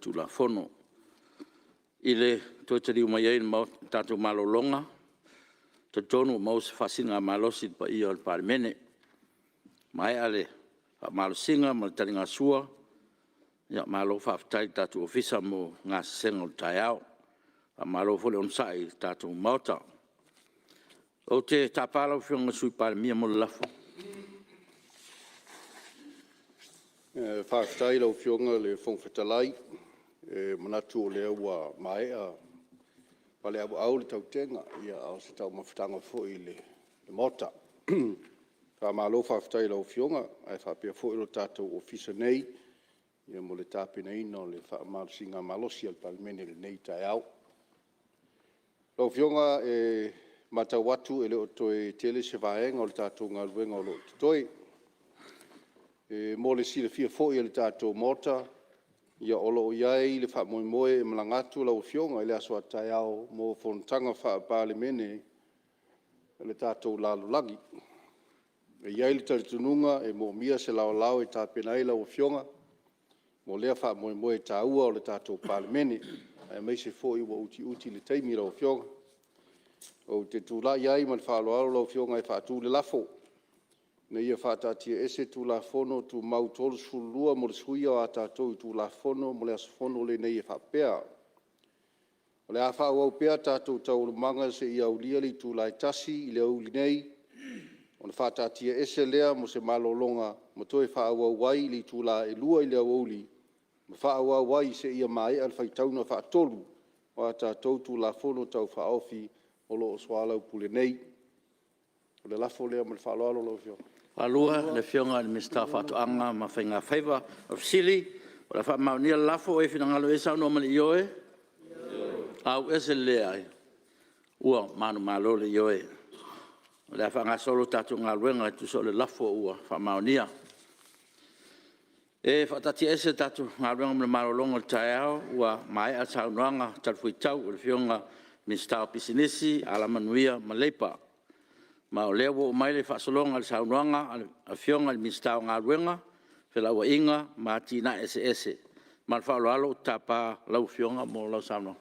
Solitulafono. I le toe taliu mai ai i le Maota i le tatou malologa, e talitonu ua maua se faasiligamalosi i le paia o le Palemene. Ua maea le faamalosiga ma le taligasua, ia malo faafetai i le tatou Ofisa mo gasesega o le taeao. Faamalo foi le onosai i le tatou Maota. Ou te tapa lau Afioga i le Sui Palemia mo le lafo. Faafetai i lau Afioga i le Fofoga Fetalai, e manatu o lea ua maea paleauau le tautega, a o se taumafataga foi i le Maota. Faamalo faafetai i lau Afioga ae faapea foi le tatou Ofisa nei mo le tapenaina o le faamalosiga malosi a le Palemene i lenei taeao. Lau Afioga e matau atu e le o toe tele se vaega o le tatou galuega o lo o totoe. E mo le silafia foi e le tatou Maota, ia o lo o i ai le faamoemoe e malaga atu lau Afioga i le aso a taeao mo fonotaga Faa-Palemene a le tatou lalolagi. E i ai le talitonuga e moomia se laolao e tapena ai lau Afioga mo lea faamoemoe taua o le tatou Palemene, aemaise foi ua utiuti le taimi lau Afioga. Ou te tulai ai ma le faaaloalo lau Afioga e faatu le lafo, Ina ia faataatiaese Tulafono Tumau 32 mo le suia o a tatou itula Fono mo le aso Fono lenei e faapea; O le a faaauau pea a tatou Taualumaga seia aulia le itula e 1:00 i le aoauli nei ona faataatiaese lea mo se malologa ma toe faaauau ai i le itula e 2:00 i le aoauli ma faaauau ai seia maea le faitauga faatolu o a tatou Tulafono Tau Faaofi o lo o soalaupule nei. O le lafo lea ma le faaaloalo lau Afioga. O le a faamaonia le lafo. O ai e finagalo i ai saunoa ma le ioe. Ua manumalo le Ioe. O le a faagasolo le tatou galuega e tusa o le lafo ua faamaonia. E faataatiaese le tatou galuega mo le malologa o le taeao ua maea le saunoaga talifuaitau a le Afioga i le Minisita o Pisinisi, Alamanuia ma Leipa. Ma o lea ua oo mai le faasologa i le saunoaga a le Afioga i le Minisita o Galuega, Felauaiga ma Atinae Eseese. Ma le faaaloalo ou te tapa lau Afioga mo lau saunoaga.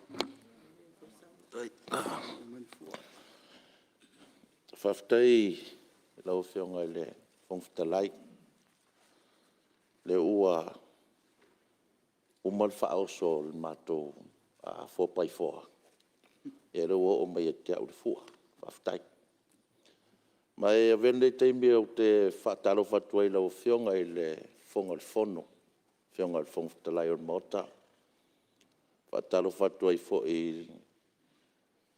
Faafetai i lau Afioga i le Fofoga Fetalai, o lea ua uma le faaoso o le matou 4x4, o lea ua oo mai ia te au le fua. Faafetai. Ma e avea lenei taimi ou te faatalofa atu ai i lau Afioga i le Fofoga o le Fono, lau Afioga i le Fofoga Fetalai o le Maota. E faatalofa atu ai foi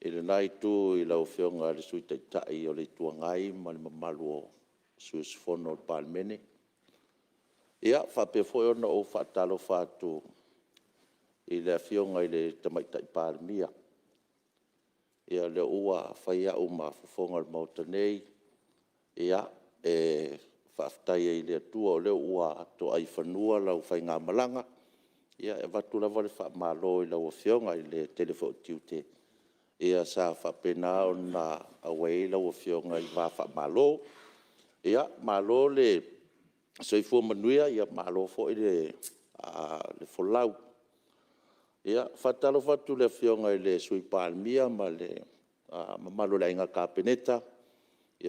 i lena Itu i lau Afioga i le Sui Taitai o le Itu Agai ma le mamalu o sui usufono o le Palemene. E faapea foi ona ou faatalofa atu i le Afioga i le Tamaitai Palemia, o lea ua fai au ma fofoga o le Maota nei, e faafetai ai i le Atua o lea ua toai i fanua lau faigamalaga. E avatu lava le faamalo i lau Afioga i le tele foi o tiute sa faapena ona auai ai lau Afioga i va faamalo. Malo le soifua manuia, malo foi le folau. E faatalofa atu i le Afioga i le Sui Palemia ma le mamalu o le Aiga Kapeneta,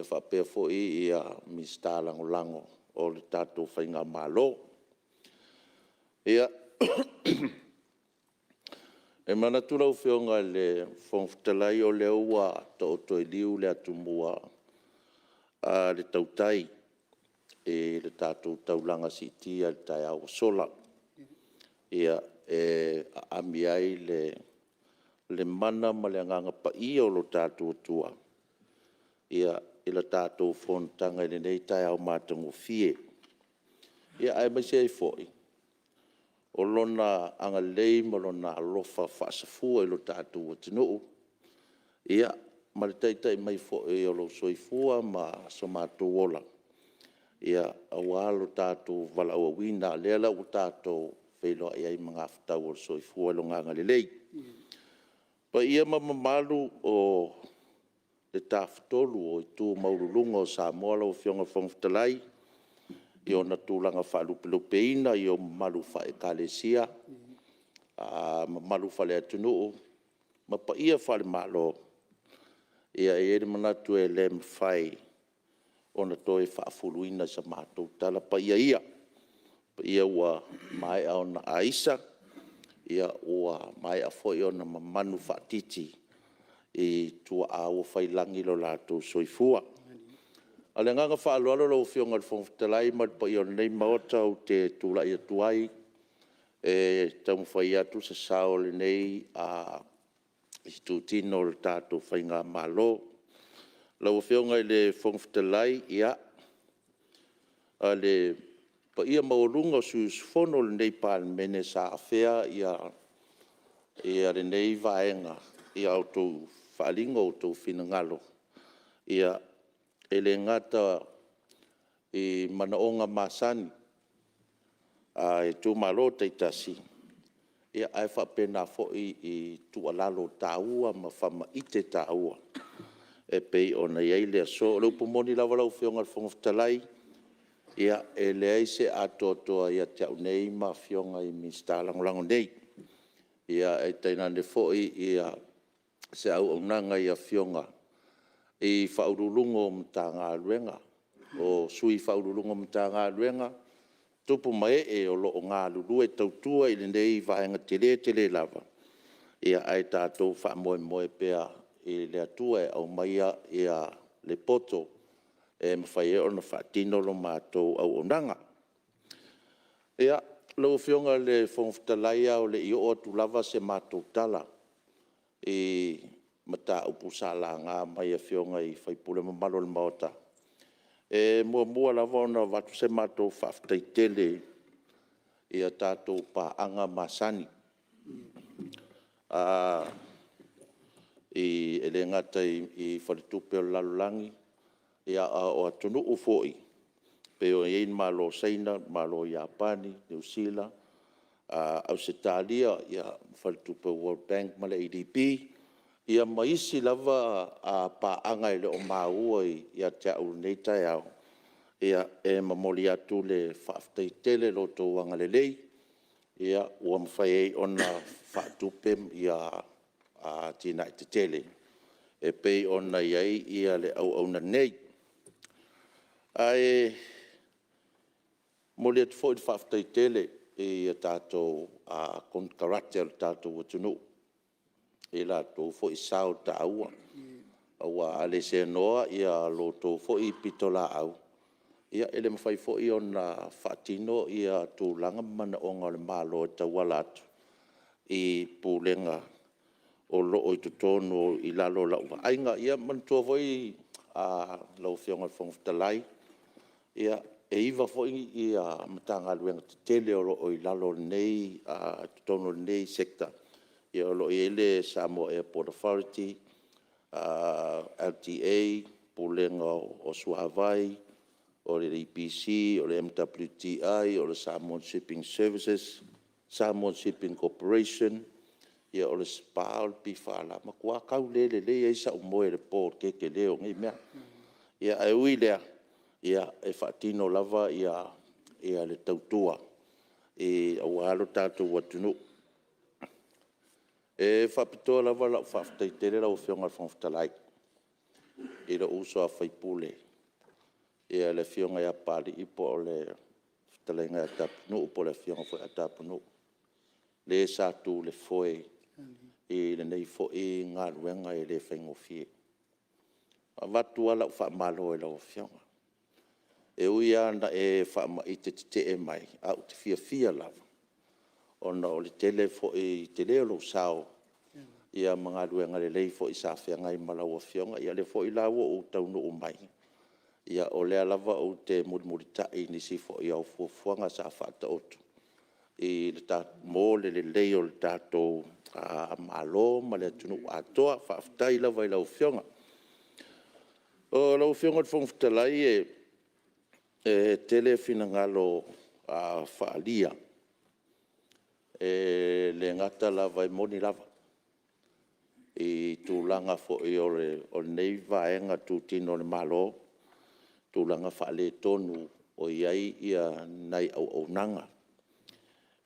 faapea foi Minisita Lagolago o le tatou faigamalo. E manatu lau Afioga i le Fofoga Fetalai, o lea ua taoto i liu le atumua a le tautai i le tatou taulaga siitia i le taeao ua sola e aami ai le mana ma le agaga paia o lo tatou Atua i le tatou fonotaga i lenei taeao matagofie, aemaise ai foi o Lona agalelei ma Lona alofa faasafua i lo tatou atunuu, ma le taitai mai foi o lou soifua ma so matou ola, aua lo tatou valaauina, lea la ua tatou feiloai ai i magafetau o le soifua i Lona agalelei. O paia ma mamalu o le Tafatolu o itu maualuluga o Samoa lau Afioga i le Fofoga Fetalai, i ona tulaga faalupelupeina i ou mamalu faale-Ekalesia, mamalu faale-atunuu ma paia faale-Malo, e i ai le manatu e le mafai ona toe faafuluina i sa matou tala paia ia, o paia ua maea ona aisa, ua maea foi ona mamanu faatiti i tuaa ua fai lagi lo latou soifua. Ma le agaga faaaloalo lau Afioga i le Fofoga Fetalai ma le paia o lenei Maota, ou te tulai atu ai e taumafai atu se sao o lenei itutino o le tatou faigamalo. Lau Afioga i le Fofoga Fetalai, ia, o le paia maualuga o sui usufono o lenei Palemene sa afea lenei vaega i a outou faaaliga o outou finagalo, e le gata i manaoga masani a itumalo taitasi, ae faapena foi i tuualalo taua ma faamaite taua e pei ona i ai le aso. O le upu moni lava lau Afioga i le Fofoga Fetalai, e leai se atoatoa ia te au nei ma Afioga i Minisita Lagolago nei, ae tainane foi se auaunaga i Afioga i Ofisa Sili o Pulega o Matagaluega, o Sui Ofisa Sili o Pulega o Matagaluega, tupu ma ee o lo o galulue i lenei vaega tele tele lava, ae tatou faamoemoe pea i le Atua e aumaia le poto e mafai ai ona faatino le matou auaunaga. Ia, lau Afioga i le Fofoga Fetalai, a o le i oo atu lava se matou tala i mataupu sa laga mai e Afioga i sui usufono mamalu o le Maota, e muamua lava ona avatu se matou faafetai tele i a tatou paaga masani, e le gata i faletupe o le lalolagi, a o atunuu foi pei ona i ai le Malo o Saina, Malo o Iapani, Niu Sila, Ausetalia, faletupe o le World Bank ma le ADB, ia ma isi lava paaga e le o maua ia te au i lenei taeao. E momoli atu le faafetai tele i lo outou agalelei ua mafai ai ona faatupe atinae tetele e pei ona i ai le auauna nei. Ae momoli atu foi le faafetai tele i a tatou konekarate a le tatou atunuu i latou foi sao taua, aua a le seanoa la outou foi pitolaau, e le mafai foi ona faatino tulaga ma manaoga o le Malo e tauala atu i Pulega o lo o i totonu i lalo o lau vaaiga. Ia manatua foi lau Afioga i le Fofoga Fetalai, e 9 foi Matagaluega tetele o lo o i totonu o lenei Sector, o lo o i ai le Samoa Airport Authority, LTA, Pulega o Suavai, o le EPC, o le MWTI, o le Samoa Shipping Services, Samoa Shipping Corporation, o le SPA, o le PFL. E matua tau le lelei ai sau moe i le po i le tetele o nei mea. Ae ui i lea, e faatino lava le tautua aua lo tatou atunuu. E faapitoa lava lau faafetai tele lau Afioga i le Fofoga Fetalai i lou uso a sui usufono le Afioga ia Papalii po o le fetalaiga ia Tapunuu po o le Afioga foi ia Tapunuu, le sa tu i le foe i lenei foi galuega e le faigofie. E avatu lava lau faamalo i lau Afioga. E ui lava ina e faamaite tetee mai, ae ou te fiafia lava ona o le tele o lou sao ma galuega lelei foi sa feagai ma lau Afioga. Ia o lea foi la ua ou taunuu mai, o lea lava ou te mulimulitai i nisi foi o au fuafuaga sa faataoto mo le lelei o le tatou Malo ma le atunuu atoa. Faafetai lava i lau Afioga. Lau Afioga i le Fofoga Fetalai, e tele finagalo faaalia, e le gata lava, e moni lava i tulaga foi o lenei vaega itutino o le Malo, tulaga faaletonu o i ai nai auaunaga.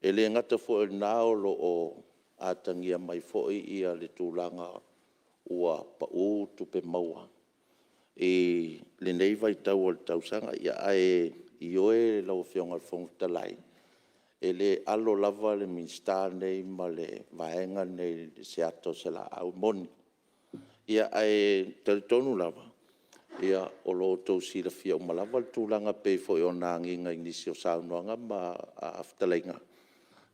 E le gata foi i lena o lo o atagia mai foi le tulaga ua pau tupe maua i lenei vaitau o le tausaga. Ae ioe lau Afioga i le Fofoga Fetalai, e le alo lava le Minisita lenei ma le Vaega lenei i se ata o se laau. E moni, ae talitonu lava, o lo o outou silafia uma lava le tulaga e pei foi ona agiga i nisi o saunoaga ma fetalaiga,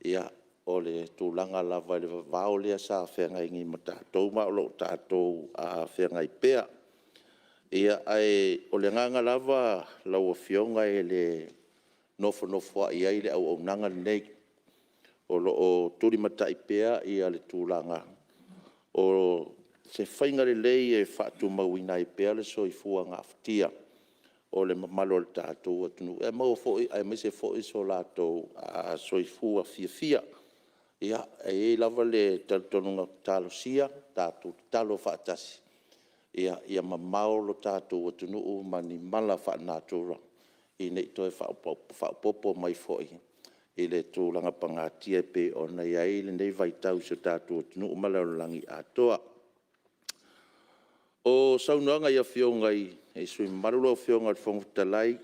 ia, o le tulaga lava i le vavao lea sa feagai nei ma tatou, ma o lo o tatou feagai pea. Ae o le agaga lava lau Afioga e le nofonofo ai le auaunaga lenei, o lo o tulimatai pea le tulaga o se faiga lelei e faatumauina ai pea le soifua gafatia o le mamalu o le tatou atunuu, aemaise foi so latou soifua fiafia. Ia, e i ai lava le talitonuga, talosia, tatou tatalo faatasi ia mamao lo tatou atunuu ma ni mala faalenatura ina ne i toe faaopoopo mai foi i le tulaga pagatia e pei ona i ai lenei vaitau i si o tatou atunuu ma le lalolagi atoa. O saunoaga i Afioga i sui usufono mamalu lau Afioga i le Fofoga Fetalai,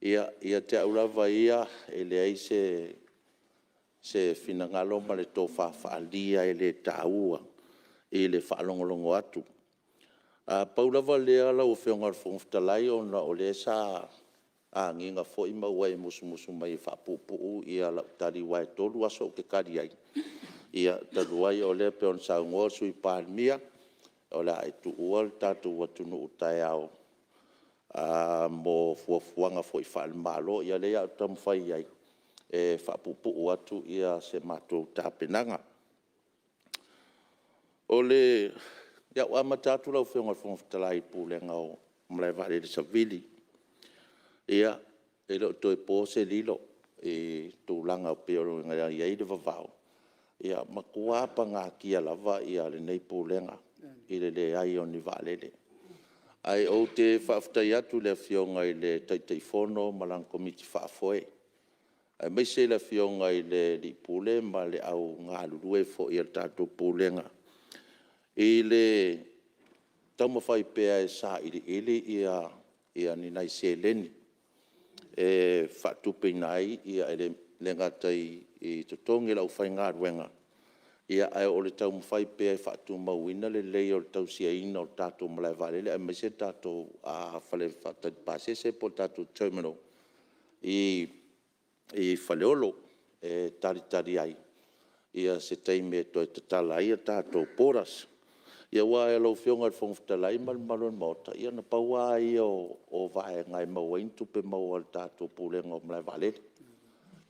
ia te au lava ia, e leai se finagalo ma le tofa faaalia e le taua i le faalogologo atu. Pau lava lea lau Afioga i le Fofoga Fetalai ona o lea sa agiga foi ma ua e musumusu mai e faapuupuu lau tali aua e 3 aso ou te tali ai. Ia, talu ai o lea e pei ona saunoa le Sui Palemia, o le a e tuua le tatou atunuu taeao mo fuafuaga foi faale-Malo. Ia o lea o le a ou taumafai i ai e faapuupuu atu se matou tapenaga. O le a ou amata atu lau Afioga i le Fofoga Fetalai i le Pulega o Malae Vaalele Savili. Ia, e le o toe po se lilo i le tulaga e pei ona i ai le vavao, ua matua pagatia lava lenei Pulega i le leai o ni vaalele. Ae ou te faafetai atu i le Afioga i le Taitaifono ma lana Komiti Faafoe, aemaise le Afioga i le Ofisa Sili o Pulega ma le au galulue foi a le tatou Pulega i le taumafai pea e sailiili ni nai seleni e faatupeina ai, e le gata i totogi o le aufaigaluega, ae o le taumafai pea e faatumauina le lelei o le tausaiaina o le tatou malae vaalele, aemaise le tatou fale faatali pasese po o le tatou terminal i Faleolo e talitali ai se taimi e toe tatala ai a tatou borders. Aua lau Afioga i le Fofoga Fetalai ma le mamalu o le Maota, ia na pau lava ia o vaega e maua ai ni tupe maua a le tatou Pulega o Malae Vaalele,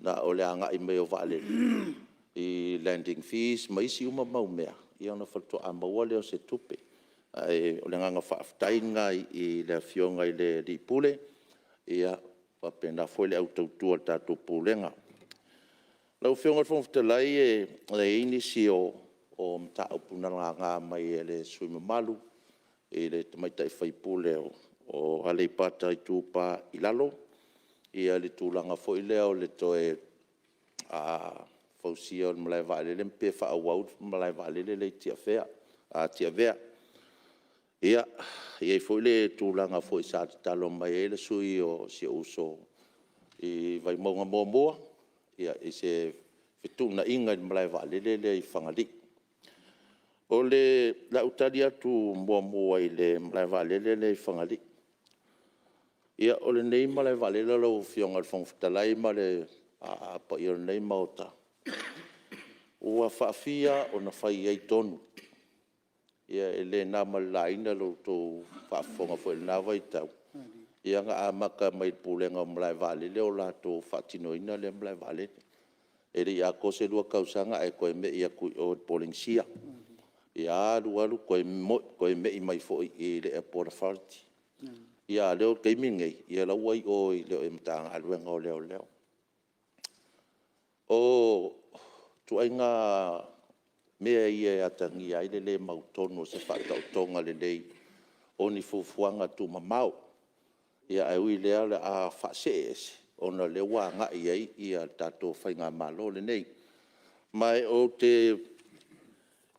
na o le agai mai o vaalele i landing fees ma isi uma mau mea, ia ona faatoa maua lea o se tupe. Ae o le agaga faafetai lena i le Afioga i le Ofisa Sili o Pulega faapena foi le au tautua a le tatou Pulega. Lau Afioga i le Fofoga Fetalai e i ai nisi o mataupu na laga mai e le sui usufono mamalu i le tamaitai sui usufono o Aleipata Itupa i Lalo i le tulaga foi lea o le toe fausia o le malae vaalele pe faaauau le malae vaalele lea i Tiavea. Ia, e i ai foi le tulaga sa tatalo mai ai le sui usufono o si ou uso i Vaimauga 1 i se fetuunaiga i le malae vaalele lea i Fagalii. O le a ou tali atu muamua i le malae vaalele lea i Fagalii. Ia, o lenei malae vaalele lau Afioga i le Fofoga Fetalai ma le paia o lenei Maota, ua faafia ona fai ai tonu. E le na ma le laina lo outou faafofoga foi i lena vaitau, na amata mai i le Pulega o Malae Vaalele o latou faatinoina lea malae vaalele. E le i atoa se 2 tausaga ae toe me i atu i o i le Polenisia. Ia alu alu toe me i mai foi i le Airport Authority. A o lea o le taimi lenei, o la e ua i o i le Matagaluega o Leoleo. O ituaiga mea ia e atagia ai le le mautonu o se faataotoga lelei o ni fuafuaga tuumamao. Ae ui i lea o le a faasee ese. ona o lea ua agai i ai le tatou faigamalo lenei. Ma ou te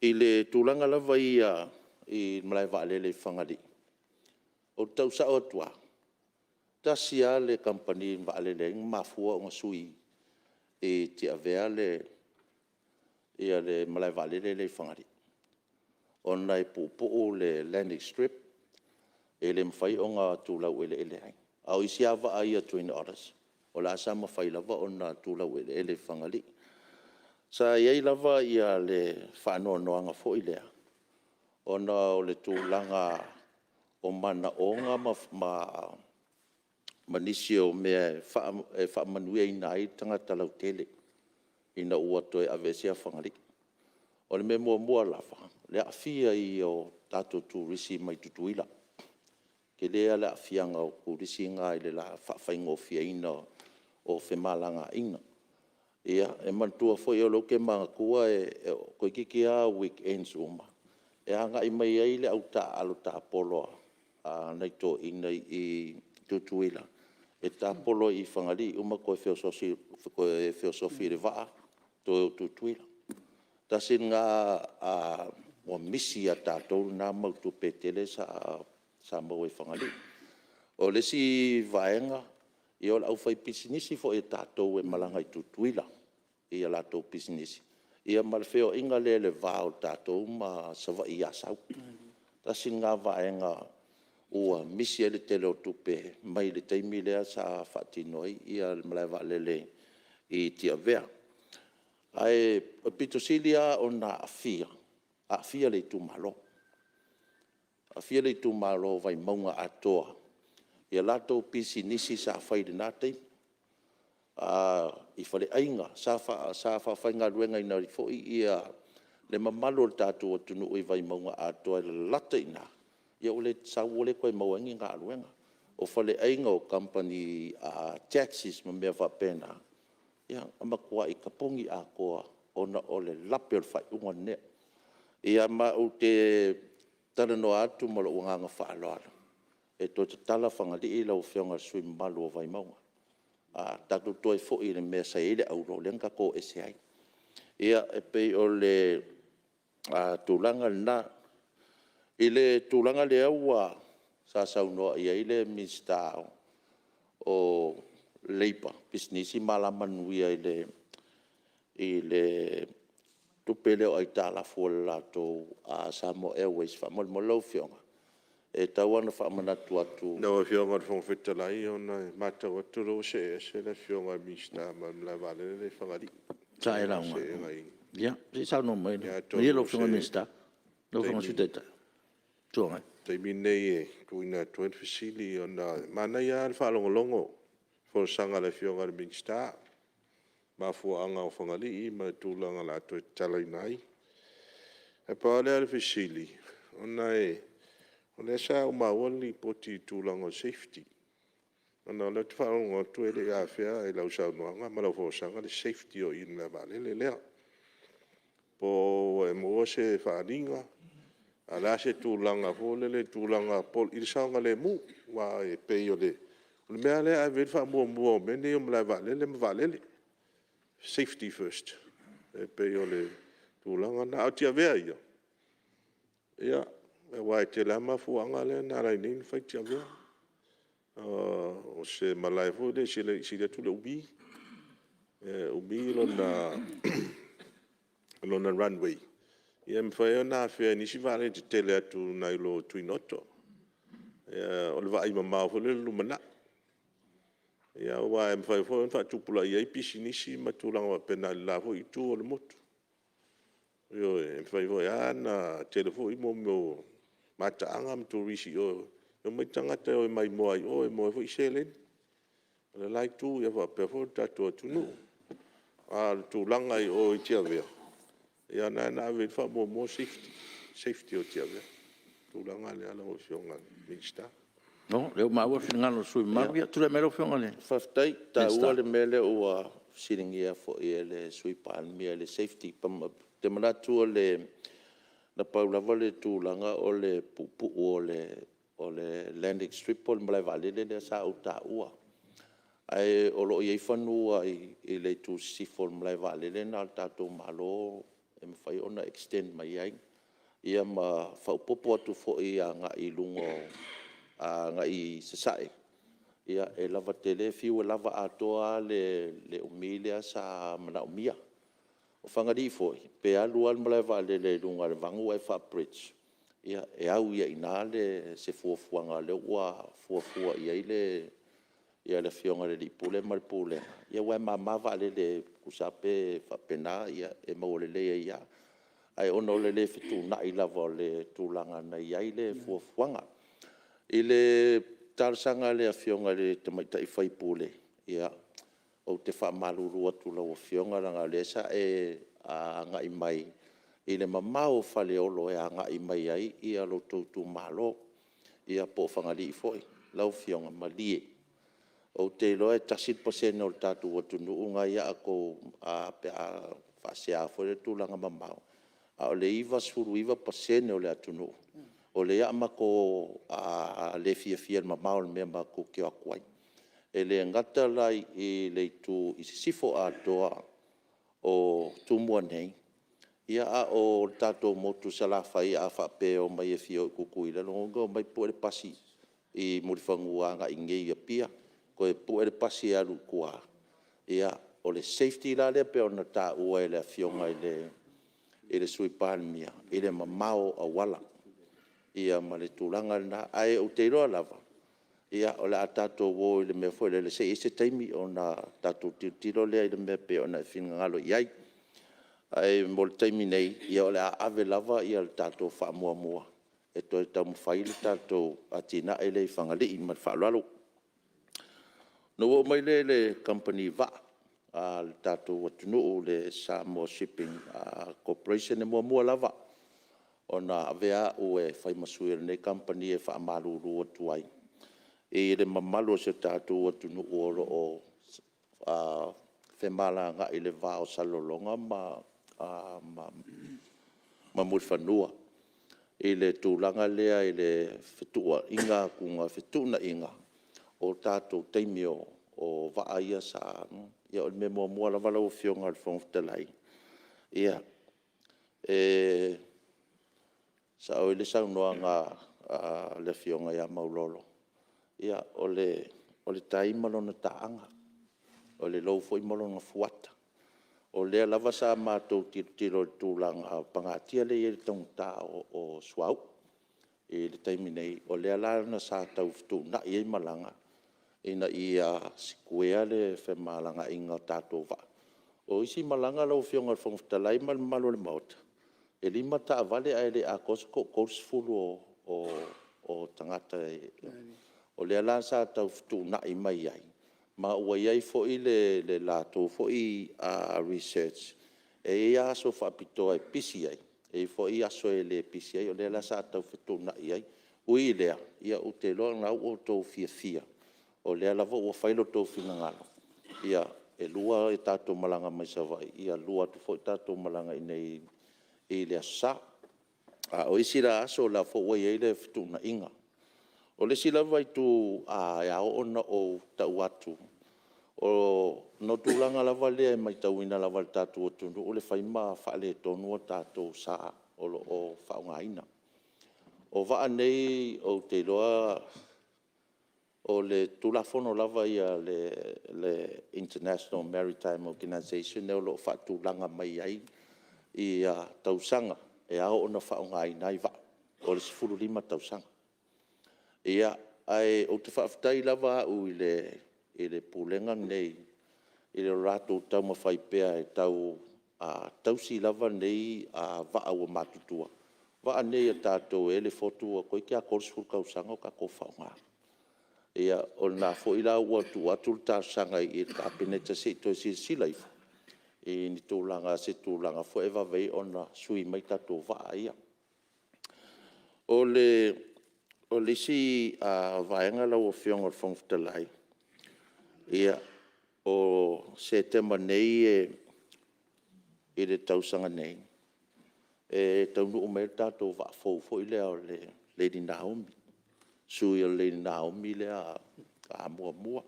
i le tulaga lava ia i le malae vaalele i Fagalii, ou te tau sao atu lava, e tasi lava le kamupani vaalele na mafua ona sui i Tiavea le malae vaalele lea i Fagalii, ona e puupuu le landing strip, e le mafai ona tu laueleele ai. A o isi lava vaa ia Twin Otters, o la sa mafai lava ona tu laueleele i Fagalii. Sa i ai lava le faanoanoaga foi lea, ona o le tulaga o manaoga ma nisi o mea e faamanuiaina ai tagata lautele ina ua toe aveesea Fagalii. O le mea muamua lava, o le aafia o tatou turisi mai Tutuila. E tele lava le aafiaga o turisi na i le faafaigofieina o femalagaaiga. Ia, e manatua foi o lea ou te manatua toeitiiti lava weekends uma, e agai mai ai le au taaalo tapolo a nai toeaiina i Tutuila e tapolo i Fagalii uma toe feosofi i le vaa toe o i Tutuila. Tasi lena ua misi ia tatou lena mau tupe e tele sa maua i Fagalii. O le isi vaega, o le aufaipisinisi foi a tatou e malaga i Tutuila i a latou pisinisi, ia ma le feoaiga lea i le va o tatou ma Savaii i Asau. Tasi lena vaega ua misi ai le tele o tupe mai le taimi lea sa faatino ai le malae vaalele i Tiavea. Ae pito sili lava ona aafia, aafia le itumalo, aafia le itumalo o Vaimauga atoa i a latou pisinisi sa fai i lena taimi, i faleaiga, sa faafaigaluegaina ai foi le mamalu o le tatou atunuu i Vaimauga atoa e lalata i ina, ua sau ua le toe maua ai ni galuega. O faleaiga, o kamupani taxis ma mea faapena, ia na matuai tapuni atoa ona o le lape o le faaiuga lea. Ia ma ou te talanoa atu ma lou agaga faaaloalo, e toe tatala Fagalii lau Afioga i le sui usufono mamalu o Vaimauga. Tatou toe foi i le mea sa i ai le auro lea na tatou o ese ai. Ia, e pei o le tulaga lena. I le tulaga lea sa saunoa i ai le Minisita o Leipa, Pisinisi ma Alamanuia i le tupe lea o aitalafu a le latou Samoa Airways, faamolemole lau Afioga, e tatau lava ona faamanatu atu. Lau Afioga i le Fofoga Fetalai, ona e matau atu o lea ua see ese le Afioga i le Minisita ma le malae vaalele lea i Fagalii. Sa e lauga? Ia se i saunoa mai lau Afioga i le Minisita, lau Afioga i le Sui Taitai o le Itu Agai. O le taimi lenei e tuuina atu ai le fesili, ona e manaia lava le faalogologo i le folasaga a le Afioga i le Minisita i le mafuaaga o Fagalii ma le tulaga o le a toe tatalaina ai. Ae pau lava lea o le fesili, ona o lea sa ou maua le lipoti i le tulaga o le safety, ona o lea ou te faalogo atu e le i afea i lau saunoaga ma lau folasaga le safety o i i le malae vaalele lea. Po o ua e maua se faaaliga, a o le a se tulaga foi lele i le tulaga i le saogalemu? Aua e pei o le mea lava lea e ave i ai le faamuamua o mea nei o malae vaalele ma vaalele, safety first. E pei o le tulaga lena. A o Tiavea ia, aua e tele lava mafuaaga lea na ala ai nei ona fai Tiavea. O se malae foi lea e sili atu le umi, e umi lona runway, e mafai ona afea e nisi vaalele tetele atu nai lo Twin Otters. O le vaai mamao foi lea i le lumanai. Aua e mafai foi ona faatupulaia ai pisinisi ma tulaga faapena i le la foi itu o le motu. Ioe, e mafai foi lava ona tele foi mea o mataaga ma turisi i o, e omai tagata e maimoa ai i o e maua ai foi seleni a le la itu faapea foi le tatou atunuu. A o le tulaga i o i Tiavea, ia lena na ave i ai le faamuamua o le safety, safety o Tiavea. O le tulaga lea lau Afioga i le Minisita. Malo, o lea ua maua le finagalo o le sui usufono mamalu. Ia tulai mai lau Afioga i le Minisita. Faafetai. E taua le mea lea ua fesiligia foi e le Sui Palemia i le safety. Ou te manatu na pau lava le tulaga o le puupuu o le landing strip po o le malae vaalele lea sa ou taua. Ae o lo o i ai fanua i le itu i sisifo o le malae vaalele lena a lo tatou Malo e mafai ona extend mai ai, ia ma faaopoopo atu foi agai i sasae, e lava tele, fiu e lava atoa lava le umi lea sa manaomia. O Fagalii foi, pe alu lava le malae vaalele i luga o le vanu ae faa-bridge, ia e au i ai i ina se fuafuaga o lea ua fuafua i ai le Afioga i le Ofisa Sili o Pulega ma le Pulega, aua e mama vaalele tusa lava pe faapena, e maua lelei ai lava. Ae ona o le le fetuunai lava o le tulaga na i ai le fuafuaga. I le talosaga a le Afioga i le tamaitai sui usufono, ia, ou te faamalulu atu i lau Afioga leaga o lea sa e agai mai i le mamao o Faleolo e agai mai ai lo outou itumalo, ia po o Fagalii foi. Lau Afioga, malie, ou te iloa e 1% o le tatou atunuu lena e ia outou pe a faasea foi lea i le tulaga mamao, a o le 99% o le atunuu, o lea o le a matou le fiafia i le mamao o le mea matou te o atu ai. E le gata la i le itu i sisifo atoa o Tumua nei, a o le tatou motu i Salafai a faapea e omai e fia o i Tutuila, lona uiga e omai pue le pasi i Mulifanua agai iinei i Apia, toe pue le pasi e alu i tua. Ia, o le safety la lea pei ona taua e le Afioga i le Sui Palemia i le mamao o auala ma le tulaga lena. Ae ou te iloa lava, o le a tatou o i le mea foi lele, se i i ai se taimi ona tatou tilotilo lea i le mea e pei ona e finagalo i ai. Ae mo le taimi nei, o le a ave lava le tatou faamuamua e toe taumafai le tatou atinae lea i Fagalii. Ma le faaaloalo. Ona ou oo mai lea i le kamupani vaa a le tatou atunuu le Samoa Shipping Corporation. E muamua lava ona avea au e fai ma sui o lenei kamupani e faamalulu atu ai i le mamalu o si o tatou atunuu o lo o femalagaai i le va o Salelologa ma Mulifanua i le tulaga lea i le fetuunaiga o tatou taimi o vaa ia sa… Ia o le mea muamua lava lau Afioga i le Fofoga Fetalai, e sao ai le saunoaga a le Afioga ia Maulolo, o le tai ma lona taaga, o le lou foi ma lona fuata. O lea lava sa matou tilotilo i le tulaga pagatia lea e i ai i le taugata o le suauu i le taimi nei, o lea la sa tau fetuunai ai malaga ina ia sikuea le femalagaaiga o tatou vaa. O isi malaga lau Afioga i le Fofoga Fetalai ma le mamalu o le Maota, e 5 taavale ae le atoa se toa-30 o tagata. O lea la sa tau fetuunai mai ai, ma ua i ai foi le latou foi research, e i ai aso faapitoa e pisi ai, e i ai foi aso e le pisi ai. O lea la sa tau fetuunai ai. E ui i lea, ou te iloa o lena ua outou fiafia, o lea lava ua fai lo outou finagalo, e 2 a tatou malaga mai Savaii, e 2 atu foi tatou malaga i inei i le Aso Sa. A o isi la aso, o la e foi ua i ai le fetuunaiga. O le isi lava itu e ao ona ou tau atu, ona o tulaga lava lea e matauina lava e le tatou atunuu le fai ma faaletonu o tatou sa o lo o faaaogaina. O vaa nei ou te iloa o le Tulafono lava ia a le International Maritime Organization o lo o faatulaga mai ai tausaga e ao ona faaaogaina ai vaa, o le 15 tausaga. Ae ou te faafetai lava au i le Pulega lenei i le latou taumafai pea e tau tausi lava nei vaa ua matutua. O vaa nei a tatou e i ai le Fotu ua toeitiiti lava 30 tausaga o tatou faaaogaina. Ia, o lena foi la ua tuu atu le talosaga i le Kapeneta se i toe silasila ifo i se tulaga foi lea e vave ai ona sui mai tatou vaa ia. O le isi vaega lau Afioga i le Fofoga Fetalai, o Setema nei i le tausaga nei, e taunuu mai ai le tatou vaa fou foi lea o le Lady Naomi, sui o le Lady Naomi lea muamua.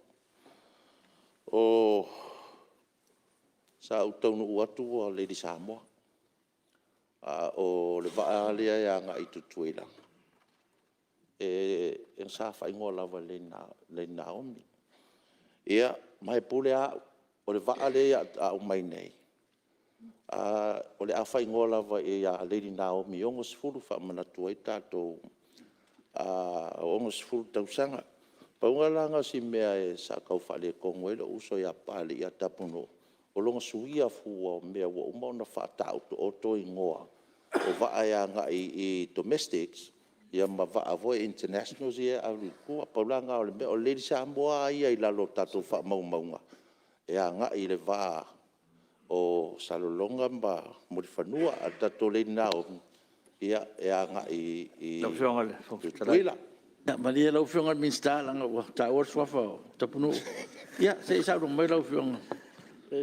Sa ou taunuu atu ua Lady Samoa, a o le vaa lea e agai i Tutuila, sa faaigoa lava i le Lady Naomi. Ia, ma e pule lava au, o le vaa lea o le a aumai nei, o le a faaigoa lava ia Lady Naomi 60 e faamanatu ai tatou 60 tausaga. Pau la lena o si mea sa tau faaletonu ai lou uso ia Papalii ia Tapunuu, o lona suia fua o mea ua uma ona faataotooto igoa o vaa e agai i domestics ma vaa foi internationals ia e ave i tua. Pau la lena o le mea. O le Lady Samoa lava ia i lalo o tatou faamaumauga, e agai i le va o Salelologa ma Mulifanua, a o le tatou Lady Naomi, e agai i Tutuila. Ia malie lau Afioga i le Minisita leaga ua taua le suafa o Tapunuu. Ia se i saunoa mai lau Afioga.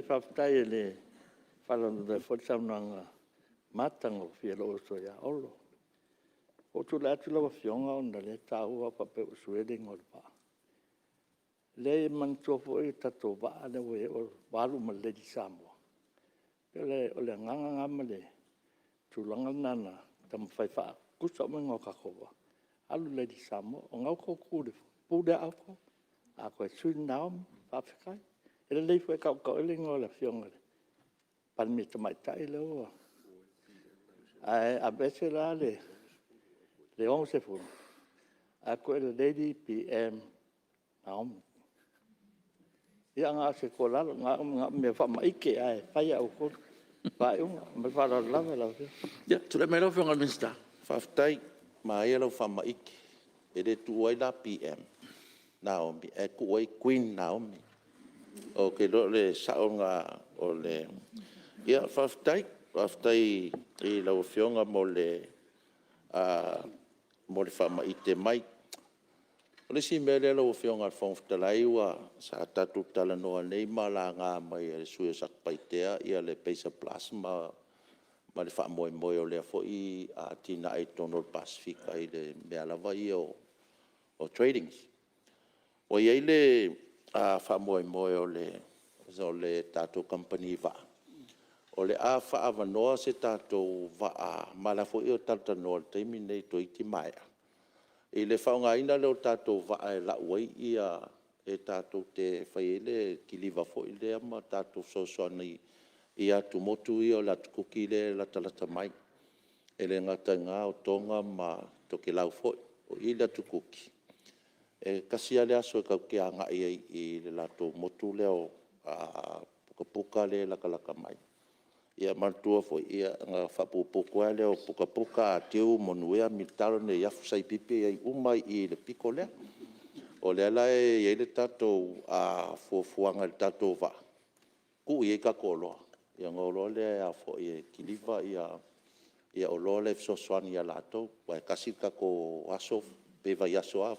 Faafetai, e faalavelave foi le saunoaga matagofie a lou uso ia Olo. Ua ou tulai atu lau Afioga ona o lea e taua au faapea ua ou suia le igoa o le vaa. Leai, e manatua foi le tatou vaa lea ua i ai ua alu ma le Lady Samoa. O le agaga lena ma le tulaga lena na taumafai e faatutusa uma igoa o tatou vaa, alu le Lady Samoa. O lena ua outou tu i le pule lava outou. A toe sui le Naomi, faafetai. E lelei foi e taotao ai le igoa o le Afioga i le Palemia Tamaitai lea ua... Ae aveese la le 60 ae tuu i ai le Lady PM Naomi. Ia na o se tuualalo, na o mea faamaite ae fai lava e outou le faaiuga. Ma le faaaloalo lava lau Afioga. Ia, tulai mai lau Afioga i le Minisita. Faafetai. Manaia lau faamaite. E le tuua ai la PM Naomi, ae tuu ai Queen Naomi. Ou te iloa o le sao lena o le... Ia, faafetai. Faafetai i lau Afioga mo le faamaite mai. O le isi mea lea lau Afioga i le Fofoga Fetalai sa tatou talanoa nei ma laga mai e le sui usufono mo Satupaitea le PACER Plus ma le faamoemoe o lea foi atinae i totonu o le Pasefika i mea lava ia o tradings. Ua i ai le faamoemoe o le tatou kamupani vaa, o le a faaavanoa se tatou vaa, ma o la e foi e talatalanoa i le taimi lenei toeitiiti maea, i le faaaogaina lea o tatou vaa e lau ai e tatou te faia ai le kiliva foi lea ma tatou fesoasoani i atumotu ia o le Atu Kuki lea e latalata mai. E le gata i lena o Toga ma Tokelau foi. O i i le Atu Kuki, e tasi lava le aso tatou te agai ai i le latou motu lea o Pukapuka lea e latalata mai. Ia manatua foi, ona faaputu lava lea o Pukapuka, Atiu, Monuea, Militare, Neiafu, Saipipi, e i ai uma lava i i i le pito lea. O lea la e i ai le tatou fuafuaga i le tatou vaa, tuu i ai tatou oloa, ona o loa lea e kiliva oloa ia e fesoasoani ia latou, aua e tasi le tatou aso pe vaiaso lava.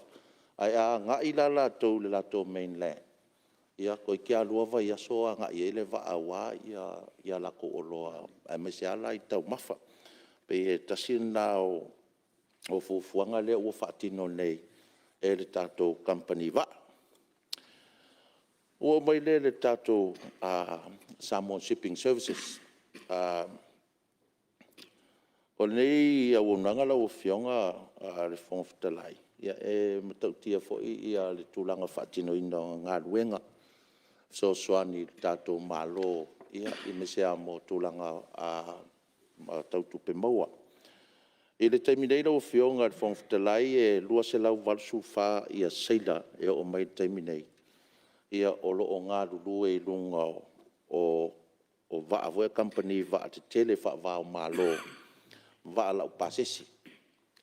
Ae a agai la latou i le latou mainland, ia toeitiiti lava 2 vaiaso o agai ai le vaa aua latou oloa, aemaise lava la i taumafa. E pei e tasi lena o fuafuaga lea ua faatino nei e le tatou kamupani vaa. Ona ou oo mai lea i le tatou Samoa Shipping Services. O lenei auaunaga lau Afioga i le Fofoga Fetalai, e matautia foi le tulaga o le faatinoina o galuega fesoasoani i le tatou Malo, aemaise lava mo tulaga tau tupe maua. I le taimi nei lau Afioga i le Fofoga Fetalai, e 284 seila e oo mai i le taimi nei o lo o galulue i luga o vaa foi a kamupani vaa tetele faava-o-Malo, vaa laupasese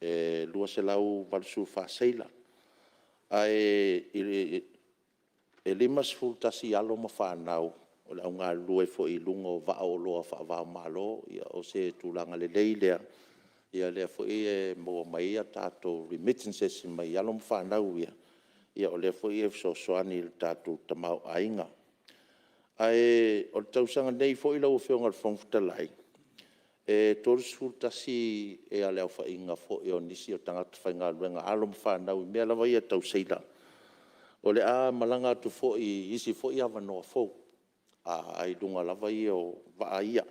e 284 seila. Ae 51 alo ma fanau o le au galulue foi i luga o vaa oloa faava-o-Malo. O se tulaga lelei lea, o lea foi e maua mai ai tatou remittances mai alo ma fanau ia, o lea foi e fesoasoani i le tatou tamaoaiga. Ae o le tausaga nei foi lau Afioga i le Fofoga Fetalai, e 31 le aofaiga foi o nisi o tagata faigaluega, alo ma fanau i mea lava ia tau seila. O le a malaga atu foi i isi foi avanoa fou i luga lava ia o vaa ia.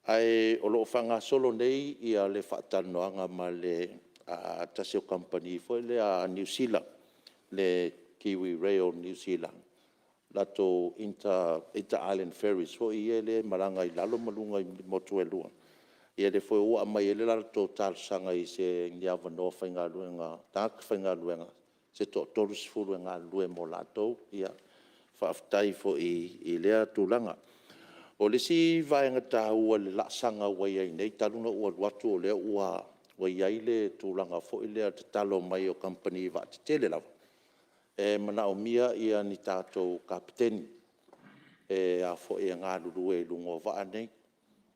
Ae o lo o faagasolo nei le faatalanoaga ma le tasi o kamupani foi lea a Niu Sila, le Kiwi Rail New Zealand, latou inter island ferries foi ia lea e malaga i lalo ma luga i motu e lua. Ia lea foi ua aumai ai le latou talosaga i ni avanoa faigaluega, tagata faigaluega se toa-30 e galulue mo latou. Faafetai foi i lea tulaga. O le isi vaega taua i le laasaga ua i ai nei talu ona ou alu atu o lea ua i ai le tulaga foi lea o le tatalo mai o kamupani vaa tetele lava, e manaomia ni tatou kapeteni e galulue i luga o vaa nei.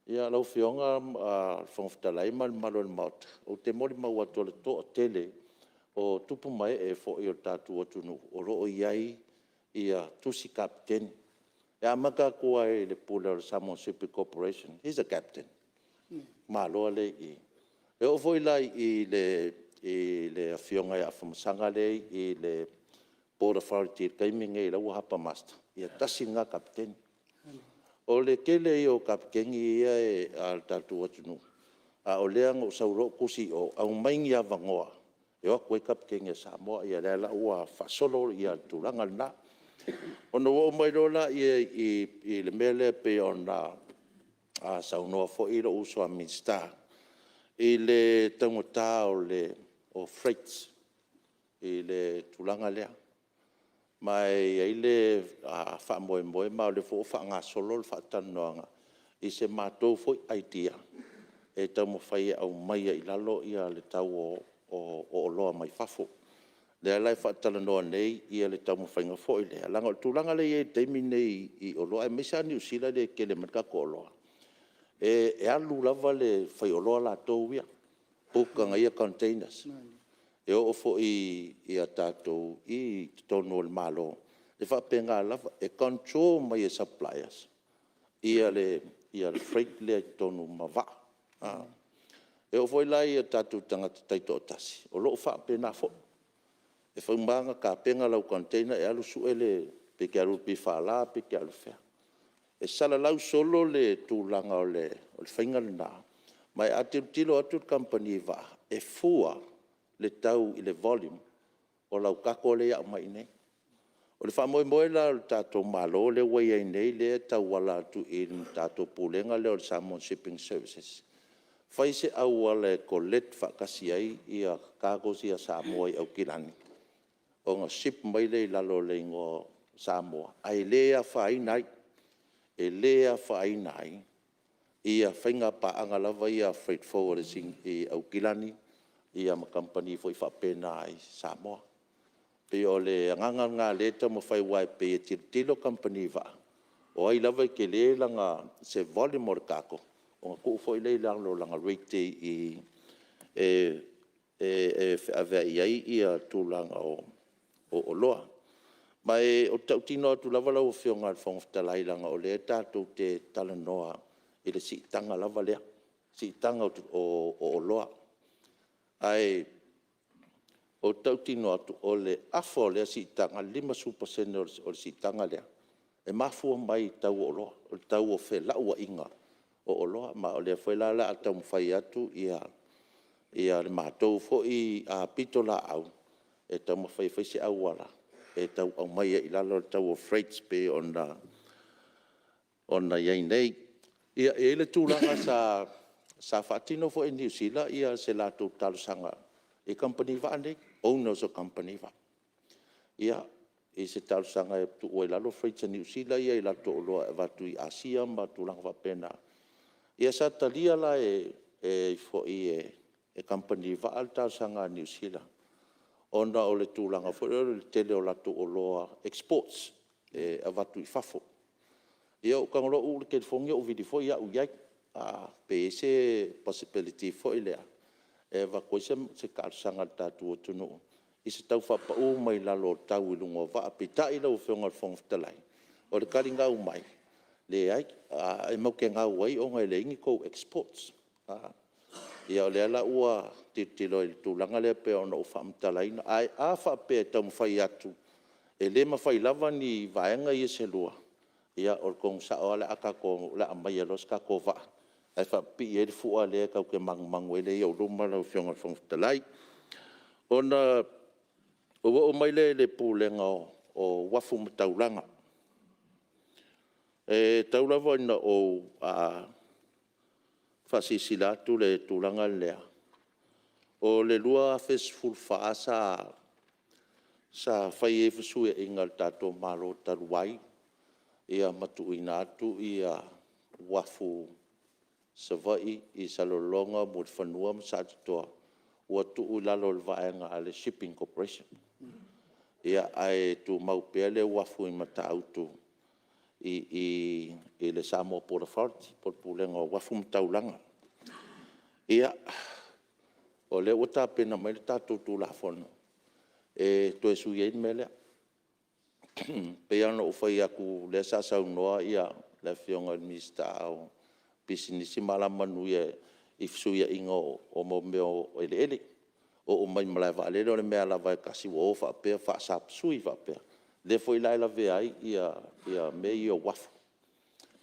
Ia, lau Afioga i le Fofoga Fetalai ma le mamalu o le Maota, ou te molimau atu o le toatele o tupu ma ee foi o le tatou atunuu o lo o i ai tusi kapeteni. E amata atu lava i le Pule o le Samoa Shipping Corporation, he is a Captain, tamaloa lea e i i. E oo foi la i le Afioga ia Afamasaga lea e i i le Port Authority i le taimi lenei o la e ua Harbor Master, ia tasi lena Kapeteni. O le tele ia o Kapeteni ia a le tatou atunuu, a o lea na ou sau loa ou tusi i o, aumai ni avanoa e o atu ai Kapeteni a Samoa. Ia o lea la ua faasolo le tulaga lena. Ona ou oo mai loa lea i le mea lea pei ona saunoa foi lou uso a Minisita i le taugata o freights i le tulaga lea. Ma e i ai le faamoemoe ma o lea foi ua faagasolo le faatalanoaga i se matou foi idea e taumafai e aumai ai i lalo le tau o oloa mai fafo. O lea la e faatalanoa nei le taumafaiga foi lea, leaga o le tulaga lea e i ai i le taimi lenei i oloa aemaise lava Niu Sila lea e tele mai ai le tatou oloa, e alu lava le faioloa latou ia, book ana ia containers. E oo foi i totonu o le Malo, e faapena lava, e control mai e suppliers le freight lea i totonu ma vaa. E oo foi la i o tatou tagata taitoatasi, o lo o faapena foi. E uma ona tapena lau container e alu sue pe te alu i le PFL pe te alu i fea. E salalau solo le tulaga o le faiga lena, ma a tilotilo atu le kamupani vaa, e fua le tau i le volume o lau cargo lea o le a aumai i inei. O le faamoemoe la o le tatou Malo lea ua i ai nei lea e tauala atu i le tatou Pulega lea o le Samoa Shipping Services, fai se auala e collect faatasi ai cargos ia a Samoa i Aukilani ona ship mai lea i lalo o le igoa o Samoa, ae le afaina ai, e le afaina ai faiga paaga lava ia a freight forwarders i Aukilani ma kamupani foi faapena i Samoa. E pei o le agaga lena o lea e taumafai aua e pei e tilotilo kamupani vaa, o ai lava e tele se volume o le cargo, ona tuu foi lea i lalo o lana rate e feaveai ai tulaga o oloa. Ma ou te tautino atu lava lau Afioga i le Fofoga Fetalai, leaga o lea tatou te talanoa i le siitaga lava lea, siitaga o oloa. Ae ou te tautino atu, o le afa o lea siitaga, le 50% o le siitaga lea, e mafua mai i le tau o oloa, o le tau o felauaiga o oloa. Ma o lea foi la o le a taumafai atu le matou foi pitolaau e taumafai e fai se auala e tau aumai ai i lalo le tau o freights e pei ona i ai nei. Ia, e i ai le tulaga sa faatino foi e Niu Sila se latou talosaga i kamupani vaa nei, owners o kamupani vaa, i se talosaga e tuu ai i lalo freights a Niu Sila ia i latou oloa e avatu i Asia ma tulaga faapena. Ia sa talia la e kamupani vaa le talosaga a Niu Sila, ona o le tulaga foi lea o le tele o latou oloa exports e avatu i fafo. Ia ou tago loa uu le telefoni ou vili foi au i ai, pe i ai se possibility foi lea e avatu ai se talosaga a le tatou atunuu i se tau faapau mai lalo o tau i luga o vaa. Peitai lau Afioga i le Fofoga Fetalai, o le tali na aumai, leai, e matou te gau ai ona e leai ni tou exports. Ia o lea la ua tilotilo i le tulaga lea pei ona ou faamatalaina. Ae a faapea e taumafai atu E le mafai lava ni vaega ia se lua, o le tonu sao lava o le a aumaia loa se tatou vaa ae faapipii ai le fua lea tatou te manumanu ai lea e i ou luma lau Afioga i le Fofoga Fetalai. Ona ou oo mai lea i le Pulega o Uafu ma Taulaga. E tau lava ina ou faasilasila atu le tulaga lea, o le 2014 sa fai ai fesuiaiga a le tatou Malo talu ai ma tuuina atu uafu i Savaii i Salelologa, Mulifanua ma Satitoa, ua tuu i lalo o le vaega a le Shipping Corporation. Ae tumau pea le uafu i Matautu i le Samoa Port Authority po o le Pulega o Uafu ma Taulaga. Ia, o lea ua tapena mai le tatou Tulafono e toe sui ai le mea lea. E pei lava ona ou fai atu, o lea sa saunoa le Afioga i le Minisita o Pisinisi ma Alamanuia i fesuiaiga o mea o eleele. Oo mai i malaevaalele o le mea lava e tasi ua o faapea faasapasui faapea, lea foi la e lavea ai mea ia o uafu.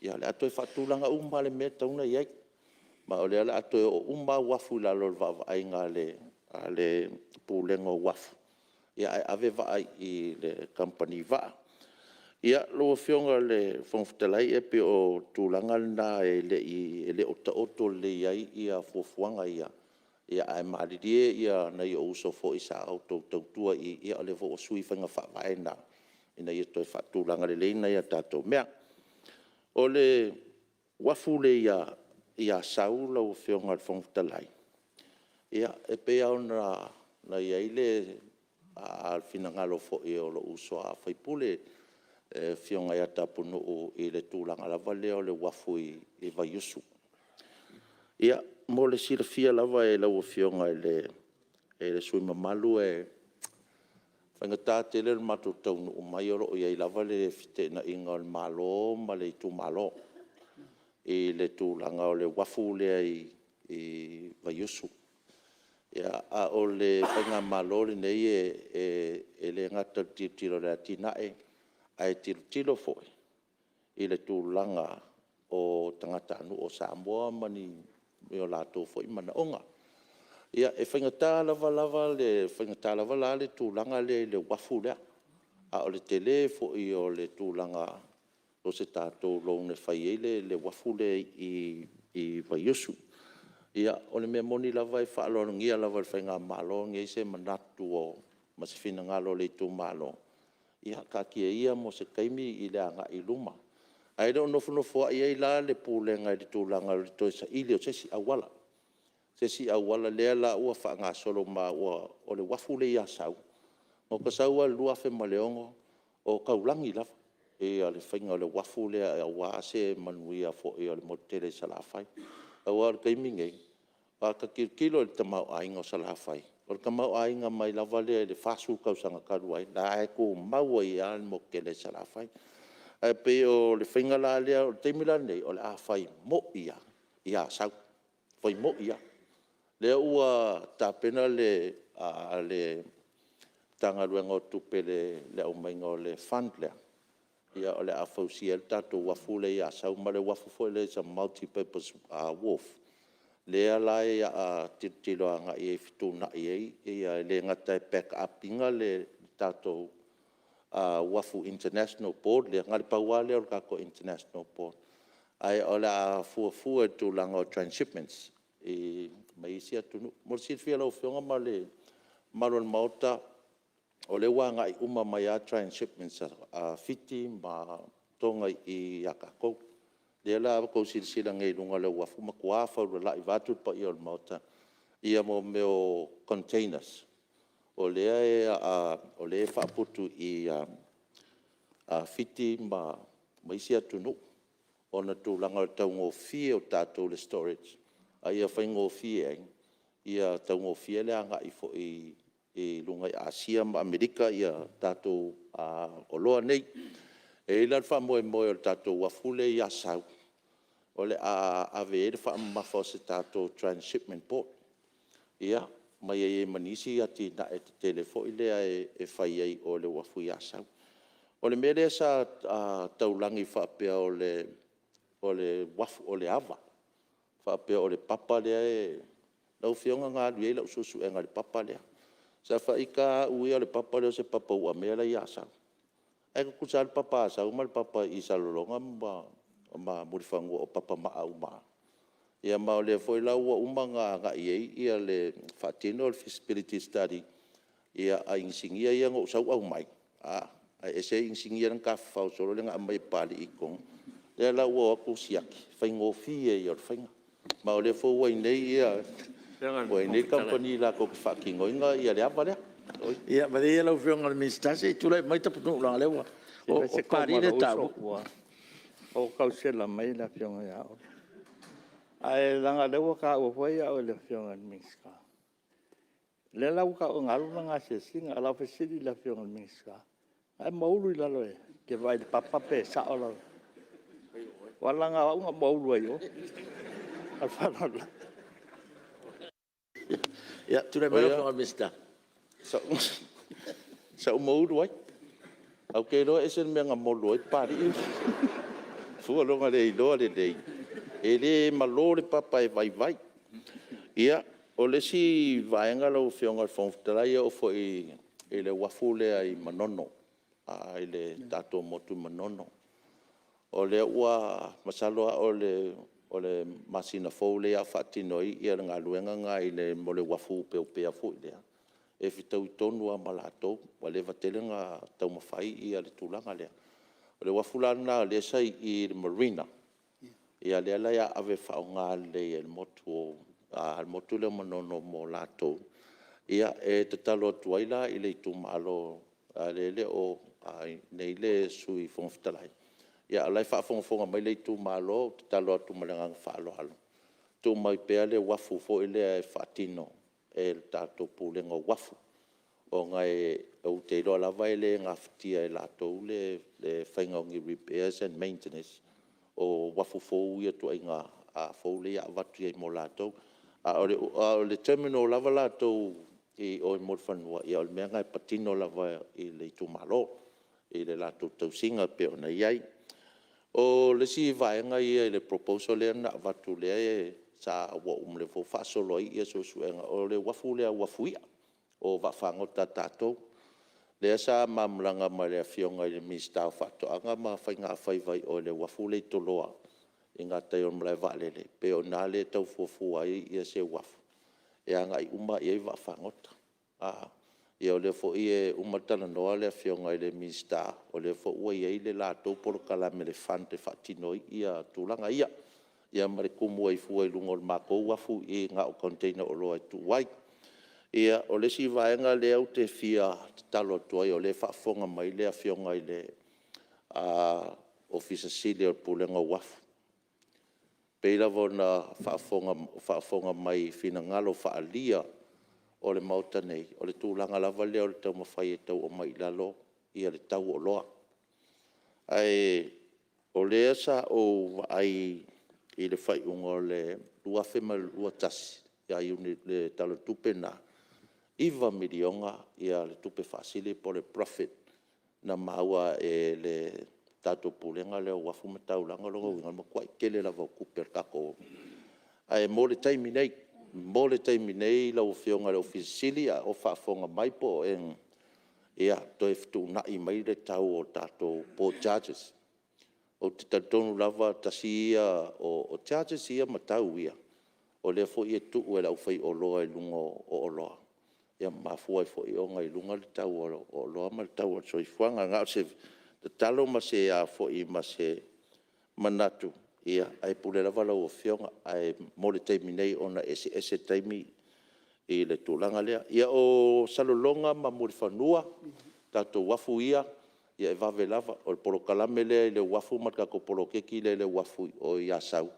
Ia o le a toe faatulaga uma lava le mea e tatau ona i ai. Ma o lea o le a toe oo uma lava uafu i lalo o le vaavaaiga a le Pulega o Uafu, ae ave vaa i le kamupani vaa. Ia, lau Afioga i le Fofoga Fetalai, e pei o le tulaga lena e le o taoto lelei ai fuafuaga ia, ae malilie nai ou uso foi sa outou tautua i i, o lea foi ua sui faiga faavae na, ina ia toe faatulaga lelei nai a tatou mea. O le uafu lea i Asau lau Afioga i le Fofoga Fetalai, e pei lava ona i ai le finagalo foi o lou uso a sui usufono le Afioga ia Tapunuu i le tulaga lava lea o le uafu i Vaiusu. Ia, mo le silafia lava e lau Afioga i le sui usufono mamalu, e faigata tele le matou taunuu mai o lo o i ai lava le feteenaiga o le Malo ma le itumalo i le tulaga o le uafu lea i Vaiusu. A o le faigamalo lenei e le gata i le tilotilo i le atinae, ae tilotilo foi i le tulaga o tagatanuu o Samoa ma ni o latou foi manaoga. Ia, e faigata lava la le tulaga lea i le uafu lea, a o le tele foi o le tulaga o se tatou loan e fai ai le uafu lea i Vaiusu. Ia, o le mea moni lava e faaaloalogia lava e le faigamalo lenei se manatu ma se finagalo o le itumalo, ia taatia ia mo se taimi i le agai i luma. Ae le o nofonofoi ai la le Pulega i le tulaga o le toe saili o se isi auala, se isi auala lea la ua faagasolo, ma o le uafu lea i Asau, na ota sau lava i le 2006 o taulagi lava le faiga o le uafu lea aua se manuia foi o le motu tele i Salafai. Aua o le taimi lenei, a ta tilotilo i le tamaoaiga o Salafai, o le tamaoaiga mai lava lea i le 40 tausaga talu ai, o la e tumau ai lava le motu tele i Salafai. Ae pei o le faiga la lea, o le taimi la lenei, o le a fai moi lava i Asau, fai moi lava. O lea ua tapena le Matagaluega o Tupe i le aumaiga o le fund lea, o le a fausia ai le tatou uafu lea i Asau. Ma o le uafu foi lea it's a multipurpose wharf, lea la o le a tilotilo agai i ai e fetuunai ai, e le gata e back up ina le tatou uafu international port lea, na o le pau lava lea o le tatou international port, ae o le a fuafua i le tulaga o transhipments mai isi atunuu. Mo le silafia e lau Afioga ma le mamalu o le Maota, o lea ua agai uma mai lava transhipments a Fiti ma Toga ia tatou. O lea la ua outou silasila nei i luga o le uafu, ua matua faulalai vaeatu le paia o le Maota mea o containers, o lea e faaputu i Fiti ma isi atunuu, ona o le tulaga o le taugofie o tatou i le storage, a ia faigofie ai, ia taugofie le agai foi i luga i Asia ma Amerika tatou oloa nei. E i ai la le faamoemoe o le tatou uafu lea i Asau, o le a ave i ai le faamamafa o se tatou transhipment board, ia, ma i ai ma nisi atinae tetele foi lea e fai ai i o i le uafu i Asau. O le mea lea sa taulagi faapea o le ava, faapea o le papa lea e… Lau Afioga na alu i ai lau suesuega i le papa lea. Sa faita lava au ia o le papa lea o se papa uamea la e i Asau. Ae tutusa lava le papa Asau ma le papa i Salelologa ma Mulifanua o papa maa uma lava. Ia ma o lea foi la ua uma ona agai i ai le faatino le feasibility study a inisinia ia na ou sau aumai, ae ese ai inisinia ia na tafafao solo lea na aumai e Papalii i totonu. O lea la ua o atu siaki, o le faigofie ia o le faiga. Ma o lea foi ua i inei le kamupani latou te faatinoina le ava lea. Ia malie ia lau Afioga i le Minisita se i tulai mai Tapunuu leaga o lea ua… O Papalii lea e taua. Ua tau sela mai le Afioga ia Olo. Ae leaga o lea ua taua foi au e le Afioga i le Minisita. O lea la ua taua na alu lana asiasiga. A o lau fesili i le Afioga i le Minisita, na e maulu i lalo e te vaai i le papa pe sao lau… Aua leaga o au na ou maulu ai i o. Ma le faaaloalo lava. Ia, Sa ou maulu ai, ae ou te iloa e ese le mea na maulu ai Papalii fua i lona le iloa lelei, e le malo le papa e vaivai. Ia, o le isi vaega lau Afioga i le Fofoga Fetalai, e oo foi i le uafu lea i Manono, i le tatou motu i Manono. O lea ua… masalo lava o le masina fou lea o le a faatino ai le galuega lena mo le uafu opeopea foi lea, e fetaui tonu lava ma latou, ua leva tele ona taumafai le tulaga lea. O le uafu la lena lea sa i i le marina, lea la o le a ave e faaaoga lelei e le motu lea o Manono mo latou. Ia, e tatalo atu ai la i le itumalo, a o lea e le o i inei le Sui Fofoga Fetalai, a o la e faafogafoga mai le itumalo, ou te tatalo atu ma le agaga faaaloalo, tuu mai pea le uafu foi lea e faatino e le tatou Pulega o Uafu, ona ou te iloa lava e le gafatia e latou le faiga o ni repairs and maintenance o uafu fou ia, ituaiga fou lea o le a avatu i ai mo latou. A o le terminal lava latou i o i Mulifanua, o le mea lena e patino lava i le itumalo i le latou tausiga e pei ona i ai. O le isi vaega ia i le proposal lea na avatu lea ua uma, lea foi ua faasolo ai suesuega, o le uafu lea, uafu ia, o vaafagota a tatou. Lea sa ma malaga ma le Afioga i le Minisita o Faatoaga ma Faiga Faiva i o i le uafu lea i Toloa i gatai o le malae vaalele, pei o i ina lea e tau fuafua ai se uafu e agai uma lava i ai vaafagota. Ia o lea foi e uma talanoa le Afioga i le Minisita, o lea foi ua i ai le latou polokalame i le fund e faatino ai tulaga ia, ia ma le tumu ai fua i luga o le matou uafu i na o container oloa e tuu ai. Ia, o le isi vaega lea ou te fia tatalo atu ai o lea e faafofoga mai le Afioga i le Ofisa Sili o le Pulega o Uafu, e pei lava ona faafofoga mai i finagalo faaalia o le Maota nei, o le tulaga lava lea o le taumafai e tau aumai i lalo le tau o oloa. Ae o lea sa ou vaai i le faaiuga o le 2021 ia Iuni i le Tala o le Tupe lena, e $9 miliona le tupe faasili po o le profit na maua e le tatou Pulega lea o Uafu ma Taulaga. O lona uiga, o le matuai tele lava o tupe a le tatou… Ae mo le taimi nei mo le taimi nei lau Afioga i le Ofisa Sili o Pulega a o faafofoga mai po o e, ia toe fetuunai mai le tau o tatou port charges. Ou te talitonu lava tasi ia o charges ia ma tau ia, o lea foi e tuu e le aufaioloa i luga o oloa, ma mafua ai foi ona i luga le tau o oloa ma le tau o le soifuaga. Na o se tatalo ma se manatu, ae pule lava lau Afioga. Ae mo le taimi nei ona e eseese taimi i le tulaga lea. Ia, o Salelologa ma Mulifanua, tatou uafu ia, e vave lava. O le polokalame lea i le uafu ma le tatou poloketi lea i le uafu i o i Asau,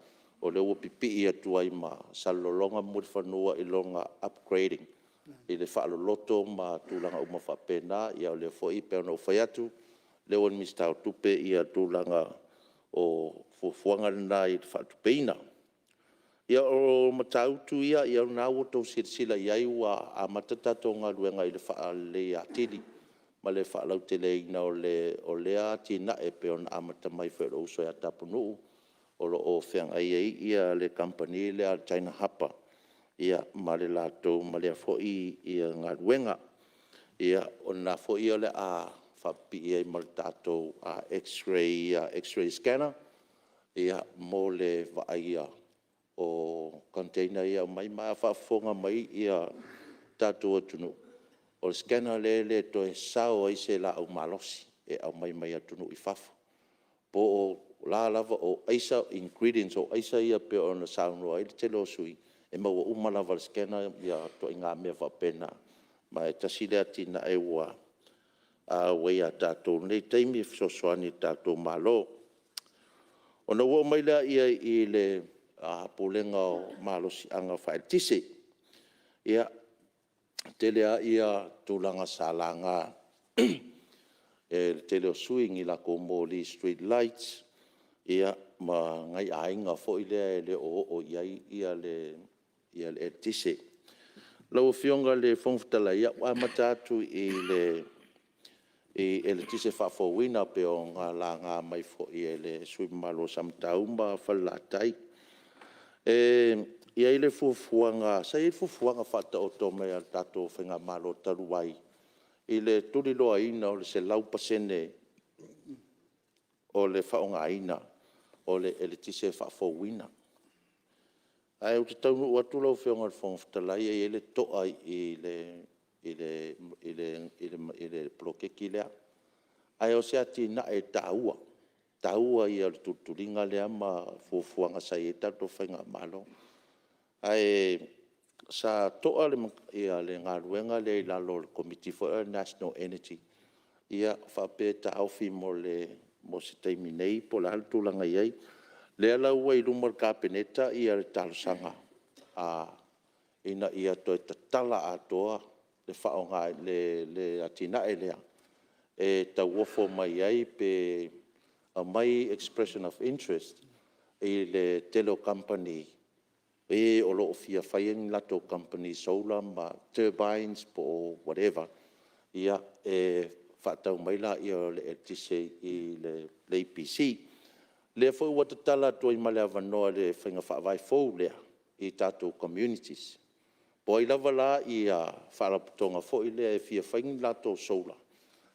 o lea ua pipii atu ai ma Salelologa ma Mulifanua i lona upgrading i le faaloloto ma tulaga uma faapena. Ia o lea foi e pei ona ou fai atu, o lea ua i le Minisita o Tupe le tulaga o fuafuaga na i le faatupeina. Ia o Matautu ia, o lena ua outou silasila i ai ua amata tatou galuega i le faaleleia atili ma le faalauteleina o lea atinae e pei ona amata mai foi e lou uso ia Tapunuu, o lo o feagai ai le kamupani lea a le China Harbour ma le latou ma lea foi galuega. Ia, o lena foi o le a faapipii ai ma le tatou x-ray scanner mo le vaaia o container ia e aumai. Ma a faafofoga mai le tatou atunuu, o le scanner lea e le toe sao ai se laau malosi e aumai mai atunuu i fafo, po o a lava, o aisa, o ingredients o aisa ia pei ona saunoa ai le tele o sui usufono, e maua uma lava e le scanner ituaiga mea faapena. Ma e tasi lea atinae ua ia tatou i lenei taimi e fesoasoani i le tatou Malo. Ona ou oo mai lea i le Pulega o Malosiaga Faaeletise. Ia, e tele lava tulaga sa laga e le tele o sui usufono i ni latou moli street lights ma nai aiga foi lea e le o oo i ai le eletise. Lau Afioga i le Fofoga Fetalai, o le a ou amata atu i le eletise faafouina pei ona laga mai foi e le sui usufono mamalu o Samatau ma Falelatai. E i ai le fuafuaga, sa i ai le fuafuaga faataoto mai a le tatou faigamalo talu ai i le tuliloaina o le 100% o le faaaogaina o le eletise faafouina. Ae ou te taunuu atu lau Afioga i le Fofoga Fetalai e i ai le toa i le poloketi lea, ae o se atinae taua, o le taua ia o le tulituliga lea ma fuafuaga sa i ai le tatou faigamalo. Ae sa toa le galuega lea i lalo o le Komiti foi lea o le National Energy faapea e taofi mo se taimi nei po o le a le tulaga e i ai. O lea la ua i luma o le Kapeneta le talosaga ina ia toe tatala atoa le atinae lea e tauofo mai ai pe aumai expression of interest i le tele o kamupani e o lo o fia faia ni latou kamupani solar ma turbines po o whatever, e faatau mai lea o le eletise i le EPC. O lea foi ua tatala atu ai ma le avanoa i le faiga faavae fou lea i tatou communities. Po o ai lava la faalapotopotoga foi lea e fia fai ni latou solar,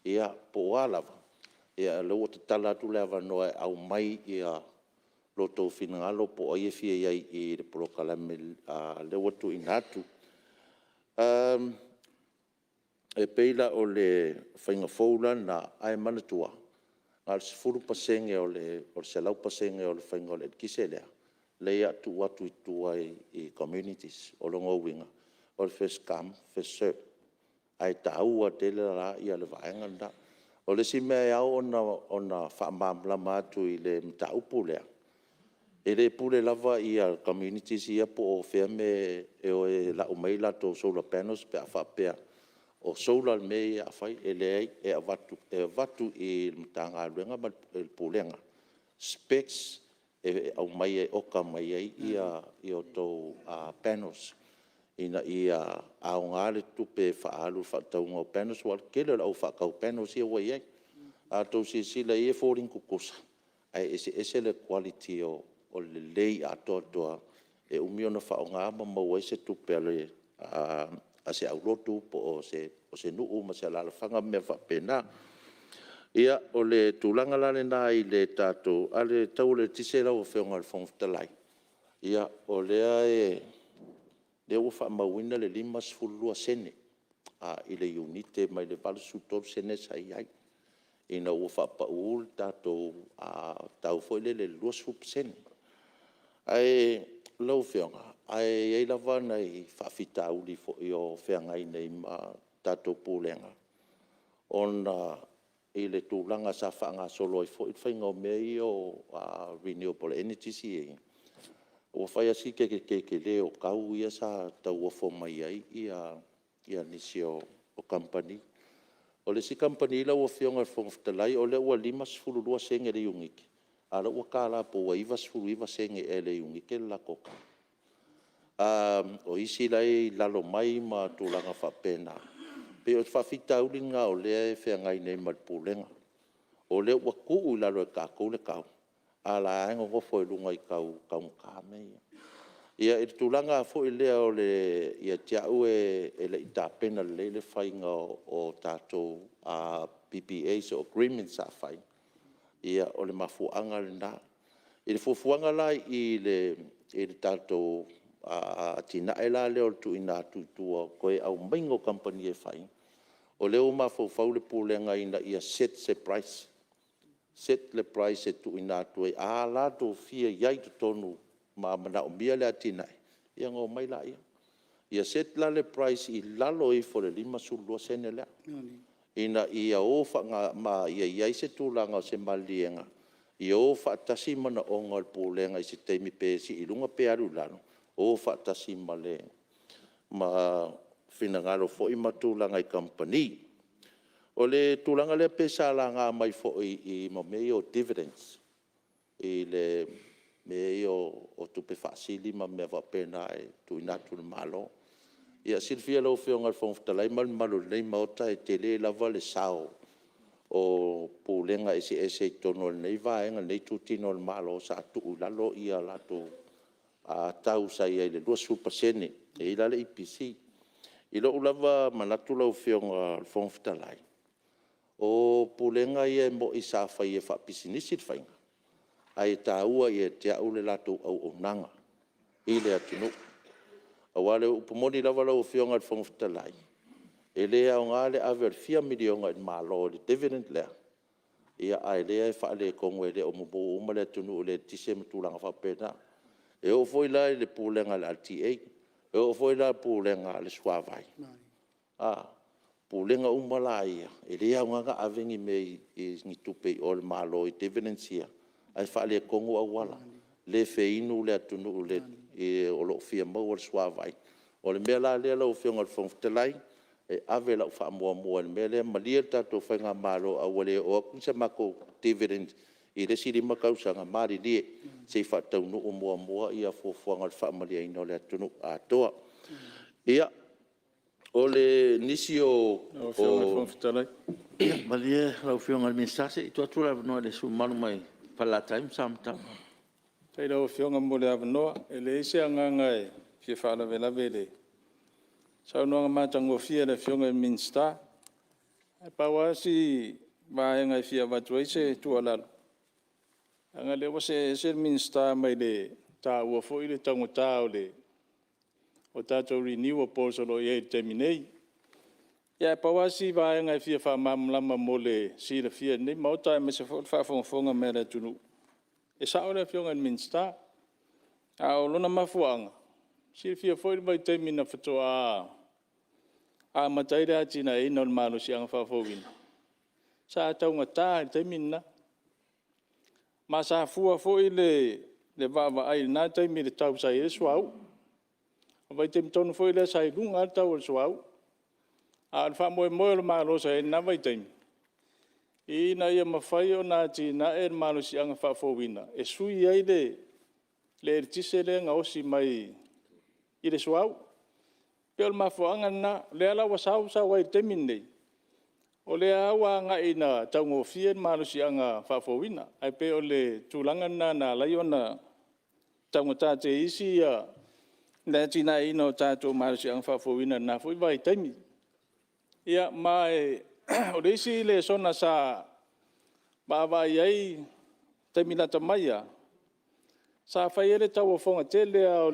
ia po o a lava, o lea ua tatala atu le avanoa e aumai lo outou finagalo po o ai e fia i ai i le polokalame lea ua tuuina atu. E pei la o le faiga fou la lena, ae manatua, na o le 10% o le 100% o le faiga o le eletise lea, lea o le a tuu atu i tua i communities. O lona uiga, o le first come first serve. Ae taua tele la le vaega lena. O le isi mea e ao ona faamalamalama atu i le mataupu lea, e le pule lava communities ia po o fea le mea e o e lau mai ai latou solar panels pe a faapea o solar le mea lea o le a fai. E leai, e avatu i le Matagaluega ma le Pulega specs e aumai e oka mai ai outou panels ina ia aoga le tupe faaalu i le faatauga o panels, aua o le tele o le au faatau panels ia ua i ai. A outou silasila i ai e foliga tutusa, ae eseese le quality o le lelei atoatoa e umi ona faaaoga ma maua ai se tupe a se aulotu po o se nuu ma se alaalafaga ma mea faapena. Ia, o le tulaga la lena i le tatou… A o le tau o le eletise lau Afioga i le Fofoga Fetalai, o lea ua faamauina le 52sene i le iunite mai le 83sene sa i ai, ina ua faapau le tatou tau foi lele i le 20%. Ae lau Afioga, ae i ai lava nai faafitauli foi o feagai nei ma le tatou Pulega, ona i le tulaga sa faagasolo ai foi le faiga o mea ia o renewable energies ia, ua fai lava si tetele o tau ia sa tauofo mai ai nisi o kamupani. O le isi kamupani lau Afioga i le Fofoga Fetalai, o lea ua 52sene i le iunite, a o la e ua tala pei ua 99sene ea i le iunite le latou tau. O isi la e i lalo mai ma tulaga faapena. pei o le faafitauli lena o lea e feagai nei ma le Pulega. O lea ua tuu i lalo e tatou le tau, a o la e lava e nonofo i luga i tau taugata mea ia. Ia, i le tulaga foi lea ia te au e le i tapena lelei le faiga o tatou PPAs o agreements sa fai, ia o le mafuaaga lena. I le fuafuaga la i le tatou atinae la lea o le tuuina atu i tua o le toe aumaiga o kamupani e fai, o lea ua mafaufau le Pulega ina ia set se price, set le price e tuuina atu ai, a latou fia i ai i totonu ma manaomia le atinae, ia ona omai lea. Ia set la le price i lalo ifo o le 52sene lea, ina ia ma ia i ai se tulaga o se maliliega ia o faatasi manaoga o le Pulega i se taimi pe sii i luga pe alu i lalo, o faatasi ma finagalo foi ma tulaga i kamupani. O le tulaga lea pei sa laga mai foi i mea ia o dividends, i mea ia o tupe faasili ma mea faapena e tuuina atu i le Malo. Ia silafia e lau Afioga i le Fofoga Fetalai ma le mamalu o lenei Maota, e tele lava le sao o Pulega eseese i totonu o lenei vaega lenei itutino o le Malo sa tuu i lalo a latou tau sa i ai i le 20%, e i ai la le EPC. I lou lava manatu lau Afioga i le Fofoga Fetalai, o Pulega ia e moni sa fai faapisinisi le faiga, ae taua ia te au le latou auaunaga i le atunuu. Aua o le upu moni lava lau Afioga i le Fofoga Fetalai, e le aoga le ave o le fia miliona i le Malo i le dividend lea, a o lea e faaletonu e le o mumu uma le atunuu i le eletise ma tulaga faapena. E oo foi la i le Pulega a le LTA, e oo foi la i le Pulega a le Suavai, o Pulega uma la ia, e le aoga ona ave ni tupe i o i le Malo i dividends ia, ae faaletonu auala, le feinu le atunuu o lo o fia maua i le suavai. O le mea la lea lau Afioga i le Fofoga Fetalai, e ave lau faamuamua i le mea lea, malie le tatou faigamalo a ua le oo atu se matou dividend i le isi 5 tausaga, malilie se i faataunuu muamua fuafuaga o le faamalieina o le atunuu atoa. Ia, o nisi o… Lau Afioga i le Fofoga Fetalai… Ia malie lau Afioga i le Minisita se i tuu atu le avanoa i le sui usufono mamalu mai Falelatai ma Samatau. Faafetai i lau Afioga mo le avanoa. E leai se agaga e fia faalavelave i le saunoaga matagofie a le Afioga i le Minisita. Ae pau lava si vaega e fia avatu ai se tuualalo, leaga o lea ua see ese le Minisita mai le taua foi le taugata o tatou renewables o lo o i ai i le taimi nei. Ae pau lava si vaega e fia faamalamalama mo le silafia e lenei Maota aemaise foi o le faafogafoga mai a le atunuu, e sao le Afioga i le Minisita. A o lona mafuaaga, silafia foi le vaitaimi na faatoa amata ai le atinaeina o le malosiaga faafouina, sa taugata i le taimi lena. Ma sa fua foi le vaavaai i lena taimi i le tau sa i ai le suauu. O le vaitaimi tonu foi lea sa i luga lava le tau o le suauu. A o le faamoemoe o le Malo sa i ai i lena vaitaimi, ina ia mafai ona atinae le malosiaga faafouina e sui ai le eletise lea e gaosi mai i le suauu. E pei o le mafuaaga lena, o lea la ua sau sau ai i le taimi lenei, o lea lava ua agai ina taugofie le malosiaga faafouina. Ae pei o le tulaga lena na ala ai ona taugata teisi le atinaeina o tatou malosiaga faafouina i lena foi vaitaimi. Ia ma o le isi lesona sa vaavaai i ai i le taimi lata mai lava, sa fai ai le tauofoga tele lava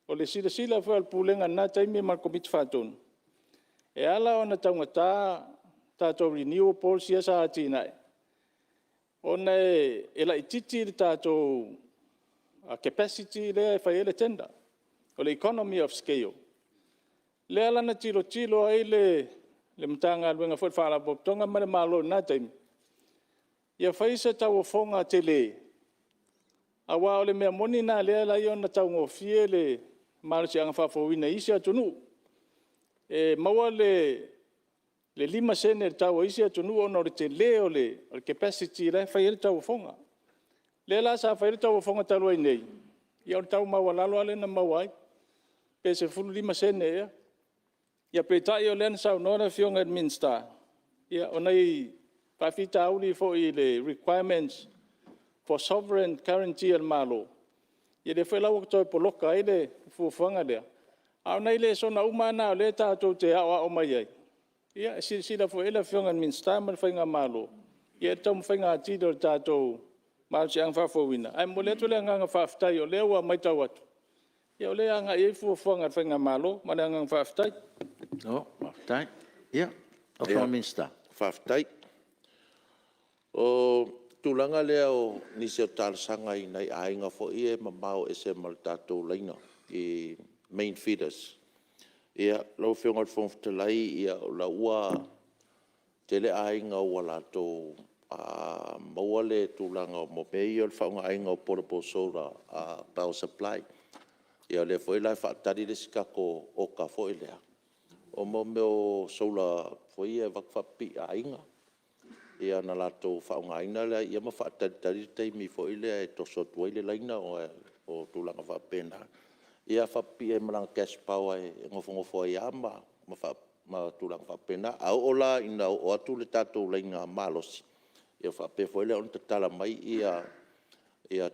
o le silasila foi a le Pulega i lena taimi ma le Komiti Faatonu, e ala ona taugata tatou renewables ia sa atinae, ona e laitiiti le tatou capacity lea e fai ai le tender, o le economy of scale. Lea la na tilotilo ai le Matagaluega foi o le Faalapotopotoga ma le Malo i lena taimi, ia fai se tauofoga tele, aua o le mea moni lena lea e ala ai ona taugofie le malosiaga faafouina i isi atunuu. E maua le 5sene i le tau a isi atunuu ona o le tele o le capacity la e fai ai le tauofoga. O lea la sa fai ai le tauofoga talu ai nei, ia o le tau maualalo lava lea na maua ai, pe 15sene ea. Ia peitai o lea na saunoa le Afioga i le Minisita, o nai faafitauli foi i le requirements for sovereign guarantee a le Malo, ia lea foi la ua toe poloka ai le fuafuaga lea. A o nai lesona uma lava na o lea tatou te aoao mai ai, e silasila foi i ai le Afioga i le Minisita ma le faigamalo i le taumafaiga atili o le tatou malosiaga faafouina. Ae momoli atu le agaga faafetai o lea ua matau atu, o lea e agai i ai fuafuaga a le faigamalo. Ma le agaga faafetai. Malo faafetai. Ia, lau Afioga i le Minisita. Faafetai. O le tulaga lea o nisi o talosaga i nai aiga foi ia e mamao ese ma le tatou laina i main feeders. Lau Afioga i le Fofoga Fetalai, o la ua tele aiga ua latou maua le tulaga o mea ia o le faaaogaina o portable solar power supply. Ia o lea foi la e faatali le isi tatou oka foi lea o mea o solar foi ia e avatu faapipii i aiga, ia ona latou faaaogaina lea ma faatalitali le taimi foi lea e toso atu ai le laina o tulaga faapena. Ia faapipii ai ma lana cash power e nofonofo ai lava ma tulaga faapena. A oo la ina oo atu le tatou laina malosi, ia faapea foi lea ona tatala mai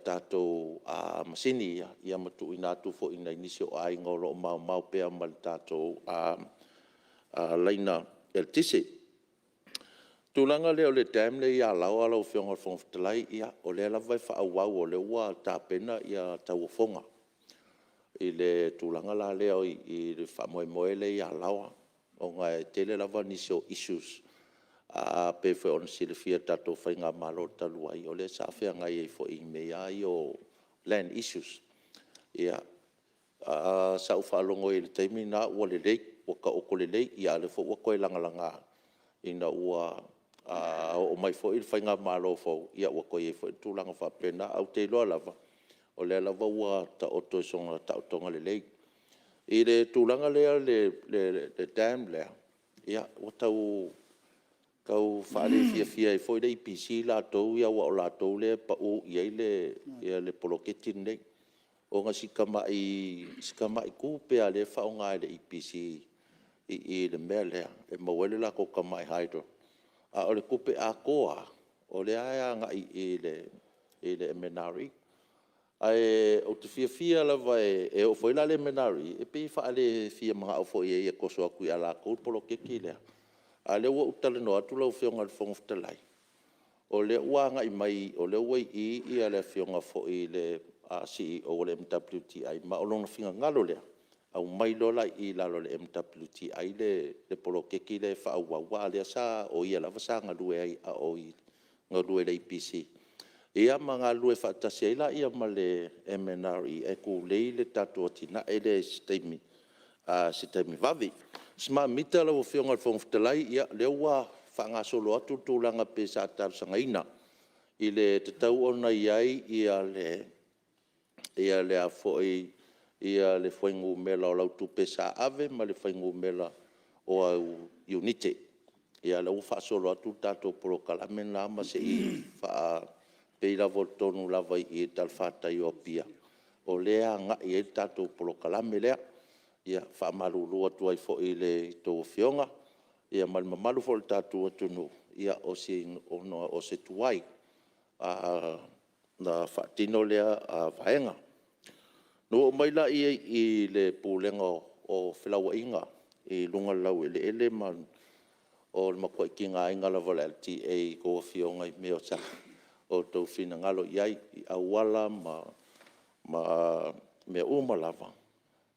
tatou masini ia ma tuuina atu foi i nai nisi o aiga o lo o maomao pea ma le tatou laina eletise. O le tulaga lea o le dam lea e i Alaoa lau Afioga i le Fofoga Fetalai, ia, o lea lava e faaauau o lea ua tapena tauofoga i le tulaga la lea i le faamoemoe lea i Alaoa, ona e tele lava nisi o issues e pei foi ona silafia e le tatou faigamalo talu ai, o lea sa feagai ai foi i mea lava ia o land issues. Sa ou faalogo i ai i le taimi lena ua lelei, ua taoto lelei, a o lea foi ua toe lagalaga ina ua oo mai foi le faigamalo fou, ua toe i ai foi le tulaga faapena. Ae ou te iloa lava, o lea lava ua taoto i sona taotoga lelei. I le tulaga lea i le dam lea, ua tau faale-fiafia ai foi le EPC latou ia aua o latou lea e pau i ai le poloketi lenei, ona o si tamai tupe lava lea e faaaoga e le EPC i le mea lea e maua ai le latou tamai hydro, a o le tupe atoa lava, o lea e agai i le MNRE. Ae ou te fiafia lava e oo foi la i le MNRE, e pei e faale-fia manao foi i ai e toso atu ia latou le poloketi lea, a o lea ua ou talanoa atu lau Afioga i le Fofoga Fetalai, o lea ua agai mai o lea ua i i le Afioga foi i le Ofisa Sili o le MWTI, ma o lona finagalo lea, aumai loa la i i lalo o le MWTI le poloketi lea e faaauau, aua o lea sa, o ia lava sa galue ai a o galue i le EPC, ia ma galulue faatasi ai lea ma le MNRE e tulei le tatou atinae lea i se taimi vave. Smart meter lau Afioga i le Fofoga Fetalai, ia o lea ua faagasolo atu le tulaga pei sa talosagaina, i le tatau ona i ai le fuainumera o lau tupe sa ave ma le fuainumera o au iunite. Ia o lea ua faasolo atu le tatou polokalame lena ma se i pei lava o totonu lava i i i le talafatai o Apia, o lea e agai i ai le tatou polokalame lea. E faamalulu atu ai foi i a outou Afioga ma le mamalu foi o le tatou atunuu, ona o se tuai ona faatino lea vaega. Ona ou oo mai lea i le Pulega o Felauaiga i luga o le laueleele ma o le matuai tigaina lava o le LTA i a outou afioga i mea sa outou finagalo i ai, i auala ma mea uma lava.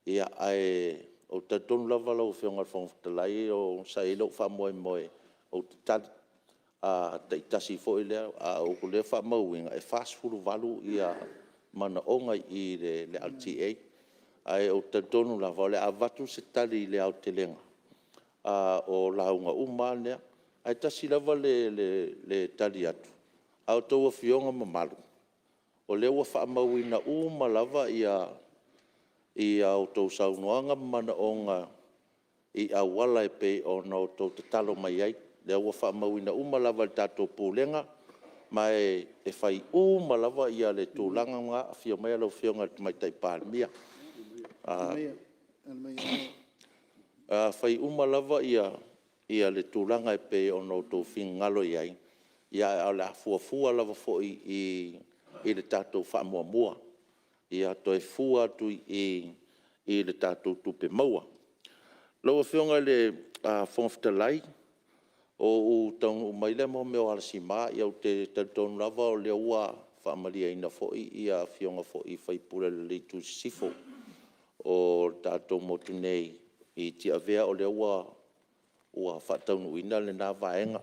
Ae ou te talitonu lava lau Afioga i le Fofoga Fetalai, sa i ai lou faamoemoe ou te tali taitasi foi lea, ae o lea e faamauina, e 48 manaoga i i le LTA. Ae ou te talitonu lava, o le a avatu se tali i le aotelega o lauga uma lava lea. Ae tasi lava le tali atu, a outou afioga mamalu, o lea ua faamauina uma lava a outou saunoaga ma manaoga i auala e pei ona outou tatalo mai ai. O lea ua faamauina uma lava e le tatou Pulega, ma e fai uma lava le tulaga lena. Afio maia lau Afioga i le Tamaitai Palemia. fai uma lava le tulaga e pei ona outou finagalo i ai, ae o le a fuafua lava foi i le tatou faamuamua. Ia toe fua atu i i i le tatou tupe maua. Lau Afioga i le Fofoga Fetalai, ona ou taunuu mai lea i mea o alasima. Ou te talitonu lava o lea ua faamalieina foi Afioga foi i sui usufono o le Itu i Sisifo o le tatou motu nei i Tiavea, o lea ua faataunuuina lena vaega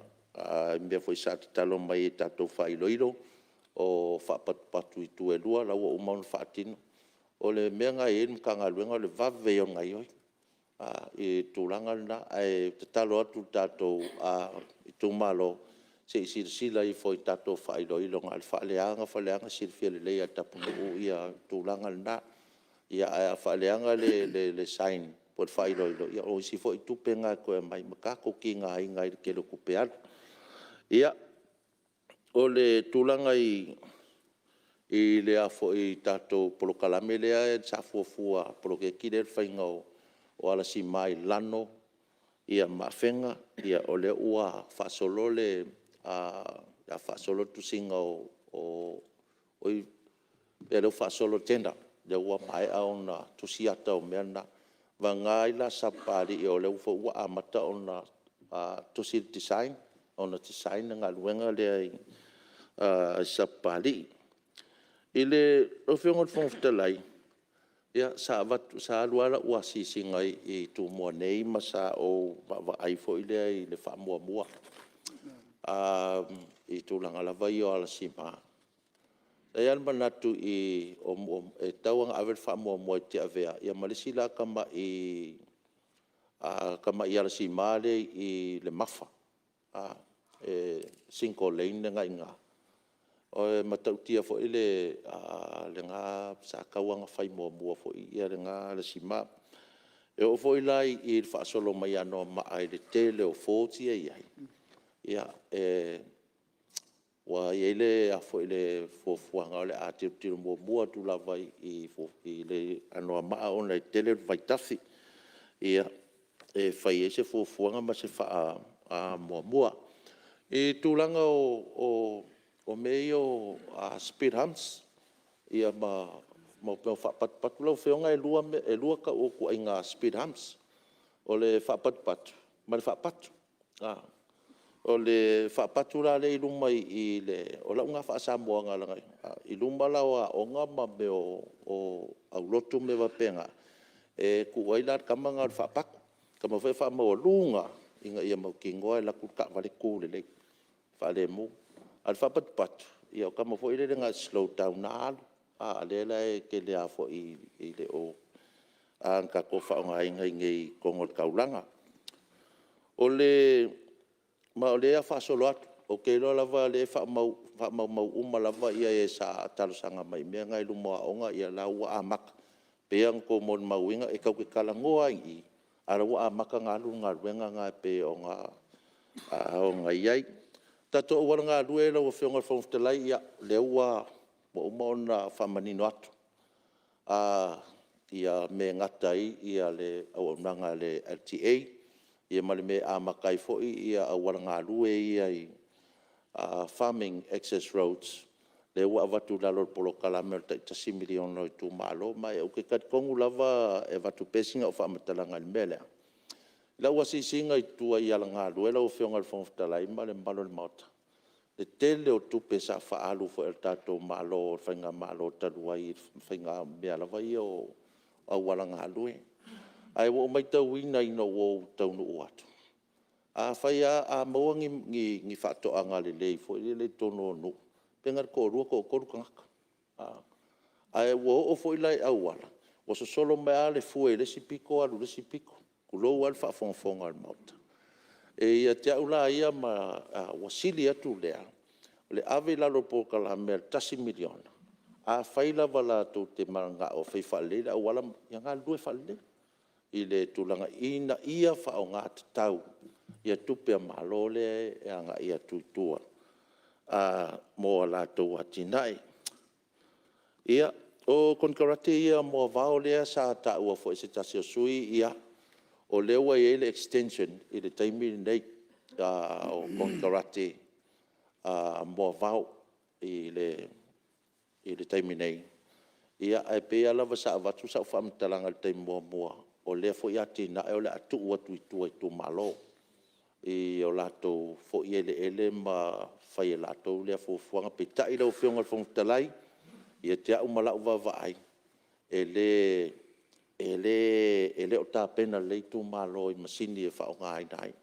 i mea foi sa tatalo mai ai i tatou faailoilo, o faapatupatu i tua e 2, o la ua uma ona faatino. O le mea lena e i ai le Matagaluega o le vave ia o le gaoioi i le tulaga lena. Ae tatalo atu i le tatou itumalo, se i silasila ifo i tatou faailoilo na o le faaleaga faaleaga, e silafia lelei lava e Tapunuu le tulaga lena. Ae a faaleaga le sign po o le faailoilo, ia o isi foi tupe na e toe aumai ma tatou tigaina ai i le tele o tupe alu. Ia, o le tulaga i le tatou polokalame lea sa fuafua, le poloketi lea o le faiga o alasima i Lano ma Afega, o lea ua faasolo le tusiga o… o lea ua faasolo le tender, lea ua maea ona tusi ata o mea na. Vagana ai la Sapapalii o lea foi ua amata ona tusi le design, ona design le galuega lea i Sapapalii. Lau Afioga i le Fofoga Fetalai, sa alu lava lau asiasiga i Tumua nei ma sa ou vaavaai foi lea i le faamuamua i tulaga lava ia o alasima. Sa i ai lava le manatu i i, e tatau lava ona ave le faamuamua i Tiavea ma le isi la tamai alasima lea e i Lemafa, e single lane le agai i ina. E matautia foi lena, sa tatau lava ona fai muamua foi lena alasima. E oo foi la i le faasolo mai ia Anoamaa i le tele o fords ia e i ai, ua i ai le fuafuaga o le a tilotilo muamua atu lava i Anoamaa ona e tele vaitafe e fai ai se fuafuaga ma se faamuamua. I tulaga o mea ia o speed humps ma mea o faapatupatu. Lau Afioga e 2 tau o ituaiga speed humps, o le faapatupatu ma le faapatu. O le faapatu la lea e i luma i le… o lau lena faa-Samoaina i luma la o aoga ma mea o aulotu ma mea faapena, e tuu ai la le tama lena o le faapatu, le tama foi lea e faamaualuga lava ina ia mautinoa e alu atu le taavale tu lelei, faalemu. A o le faapatupatu, o le tama foi lele na ona slow down lava alu, a lea la e tele lava foi e le o tatou faaaogaina i inei i totonu o le taulaga. Ma o lea o le a faasolo atu, ou te iloa lava o lea e faamaumau uma lava e sa talosaga mai i mea na i luma o aoga, o la ua amata. E pei lava ona outou molimauina, e tatou te talanoa lava i i, a o la e ua amata ona alu le galuega lena e pei ona i ai. O tatou auala galue lau Afioga i le Fofoga Fetalai, ia o lea ua uma ona faamanino atu mea e gata ai le auaunaga a le LTA, ma le mea e amata ai foi auala galue ia i farming access roads, lea ua avatu i lalo o le polokalame tai $1 miliona a itumalo. Ma ou te talitonu lava e avatu pea sina au faamatalaga i le mea lea. I lau asiasiga i tua i auala galue lau Afioga i le Fofoga Fetalai ma le mamalu o le Maota, i le tele o tupe sa faaalu foi a le tatou Malo i le faigamalo talu ai i le faiga o mea lava ia o auala galue. Ae ua ou matauina ina ua ou taunuu atu, a maua ni faatoaga lelei foi lele i totonu o nuu, pe na o le toalua toatolu tagata. Ae ua oo foi la i auala, ua sosolo mai lava le fue i le isi pito alu i le isi pito, tulou lava le faafogafoga a le Maota. Ia te au la ia, ua sili atu lea le ave i lalo o le polokalame e $1 miliona, afai lava latou te mananao e fai faalelei le auala, ia galulue faalelei i le tulaga ina ia faaaoga tatau tupe a Malo lea e agai atu i tua mo a latou atinae. Ia, o konekarate ia moavao lea sa taua foi e se tasi o sui usufono, ia, O lea ua i ai le extension i le taimi lenei o konekarate moavao i le taimi nei, ae pei lava sa avatu sau faamatalaga i le taimi muamua, o lea foi atinae o le a tuu atu i tua i itumalo i o latou foi eleele ma fai e latou lea fuafuaga. Peitai lau Afioga i le Fofoga Fetalai, ia te au ma lau vaavaai, e le o tapena lelei itumalo i masini e faaaogaina ai,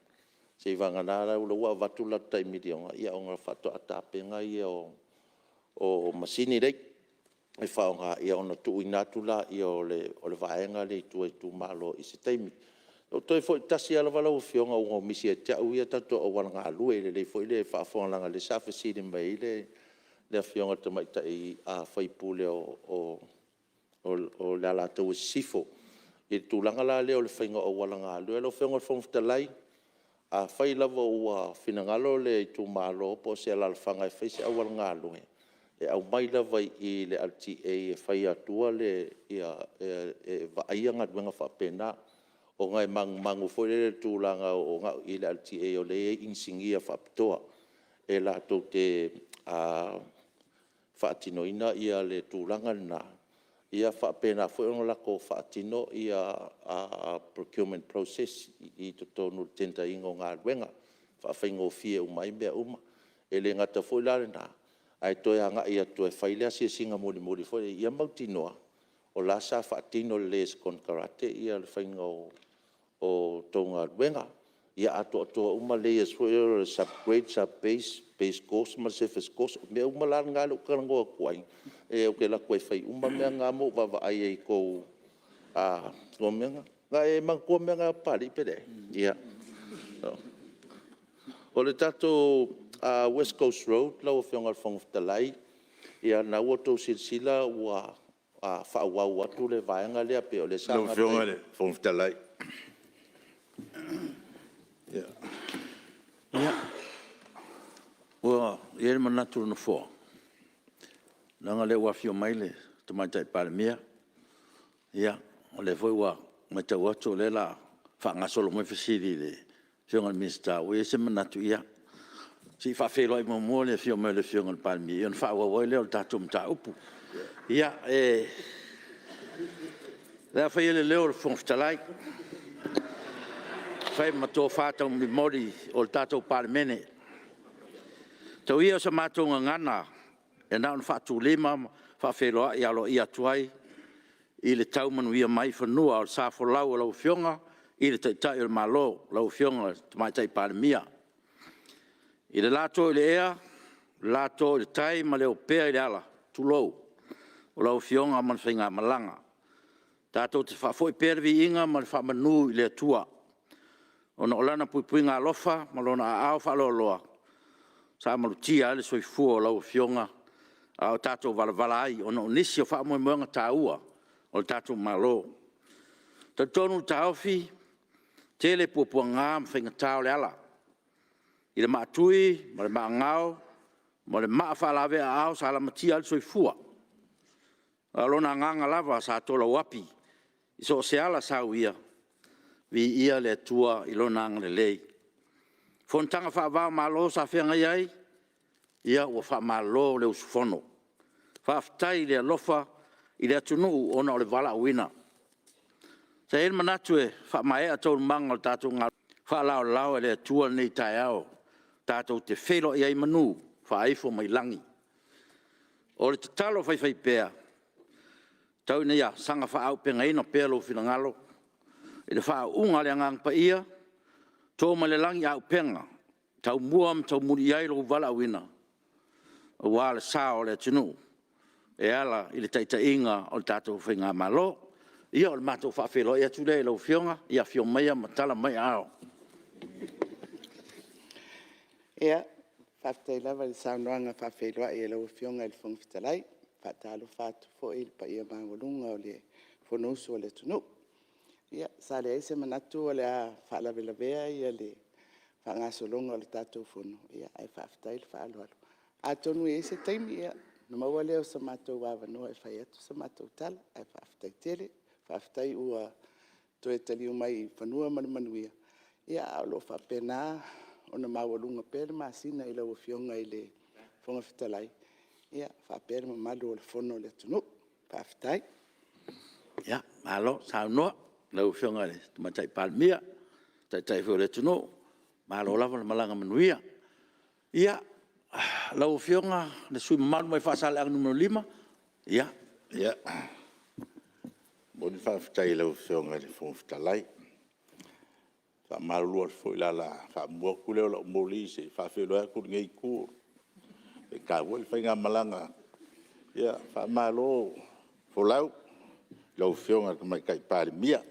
seiavagana la ua avatu le latou tai $1 miliona, ona faatoa tapena lea o masini nei e faaaoga, ona tuuina atu lea o le vaega lea i tua i itumalo i se taimi. Ou toe foi tasi lava lau Afioga ona ua misi ia te au ia tatou auala galue lelei foi lea leaga o lea sa fesili mai ai le Afioga i le tamaitai sui usufono o Alataua Sisifo i le tulaga la lea o le faiga o auala galue. Lau Afioga i le Fofoga Fetalai, afai lava ua finagalo le itumalo po o se alaalafaga e fai se auala galue, e aumai lava i i le LTA e faia atua e vaaia galuega faapena, ona e manumanu foi lele i le tulaga na o i i le LTA o lea e i ai inisinia faapitoa e latou te faatinoina le tulaga lena, ia faapena foi ona latou faatino procurement process i totonu o le tender ina o galuega, e faafaigofie uma ai mea uma. E le gata foi la i lena, ae toe agai atu e fai le asiasiga mulimuli foi lea ia mautinoa o la e sa faatino lelei e se konekarate le faiga o a outou galuega. Ia atoatoa uma layers foi ia o le subgrade, subbase, base course ma le surface course. O mea uma la na lea ou te talanoa atu ai, ou te alu atu e fai uma mea na ma ou vaavaai ai i tou mea na. Na e manatua mea na Papalii pe leai? Ia. O le tatou west coast road lau Afioga i le Fofoga Fetalai, ia o lena ua outou silasila ua faaauau atu le vaega lea pei o lea sa... Lau Afioga i le Fofoga Fetalai... Ia, ua i ai le manatu o le Nofoa, leaga o lea ua afio mai le Tamaitai Palemia, o lea foi ua matau atu o lea o le a faagasolo mai fesili i le Afioga i le Minisita, ua i ai se manatu, ia, se i faafeiloai muamua le afio mai o le Afioga i le Palemia ona faaauau ai lea o le tatou mataupu. Ia, o le a faia le leo o le Fofoga Fetalai e fai ma tofa taumolimoli o le tatou Palemene. Tau ia o se matou gagana e na ona faatulima ma faafeiloai aloaia atu ai i le tau manuia mai i fanua o le sa folau o lau Afioga i le Taitai o le Malo, lau Afioga i le Tamaitai Palemia. I le lato i le ea, lato i le tai ma le opea i le ala, tulou, o lau Afioga ma le faigamalaga. Tatou te faafoi pea le viiga ma le faamanu i le Atua ona o Lana puipuiga alofa ma Lona aao faaloaloa sa malutia ai le soifua o lau Afioga a o tatou valavala ai ona o nisi o faamoemoega taua o le tatou Malo. E talitonu le taofi, e tele puapuaga ma faigata o le ala, i le maatui ma le maagao ma le maa faalavea-aao sa lamatia ai le soifua, a o Lona agaga lava sa tolauapi i so o se ala sa uia, viia le Atua i Lona agalelei. I fonotaga faava-o-Malo sa feagai ai, ia ua faamalo le usufono, faafetai le alofa i le atunuu ona o le valaauina. Sa i ai le manatu e faamaea taualumaga o le tatou galuega faalaolao e le Atua lenei taeao tatou te feiloai ai i manu faaifo mai lagi. O le tatalo faifaipea, tau ina ia saga faaauupegaina pea lou finagalo i le faauuga a le Agaga Paia, to mai le lagi auupega, taumua ma taumuli i ai lou valaauina, aua le sa o le atunuu e ala i le taitaiga o le tatou faigamalo. Ia o le matou faafeiloai atu lea i lau Afioga, ia afio maia ma tala mai aao. Ia, faafetai lava i le saunoaga faafeiloai a lau Afioga i le Fofoga Fetalai. E faatalofa atu foi i le paia maualuga o le Fonousu a le atunuu. Ia, sa leai se manatu o le a faalavelavea le faagasologa o le tatou Fono, ae faafetai le faaaloalo. Atonu e i ai se taimi ona maua lea o so matou avanoa e fai atu se matou tala, ae faafetai tele. Faafetai ua toe taliu mai i fanua ma le manuia, a o lo o faapena ona maualuga pea le masina i lau Afioga i le Fofoga Fetalai faapea le mamalu o le Fono a le atunuu. Faafetai. Malo saunoa i lau Afioga i le Tamaitai Palemia, o le Taitai foi o le atunuu. Malo lava le malaga manuia. Ia, lau Afioga i le sui usufono mamalu mai Faasaleleaga 5, ia. E momoli le faafetai i lau Afioga i le Fofoga Fetalai. E faamalulu atu foi o le ala faamua atu lea o lau moli se i faafeiloai atu lenei Itu, e taua le faigamalaga. Faamalo folau i lau Afioga i le Tamaitai Palemia.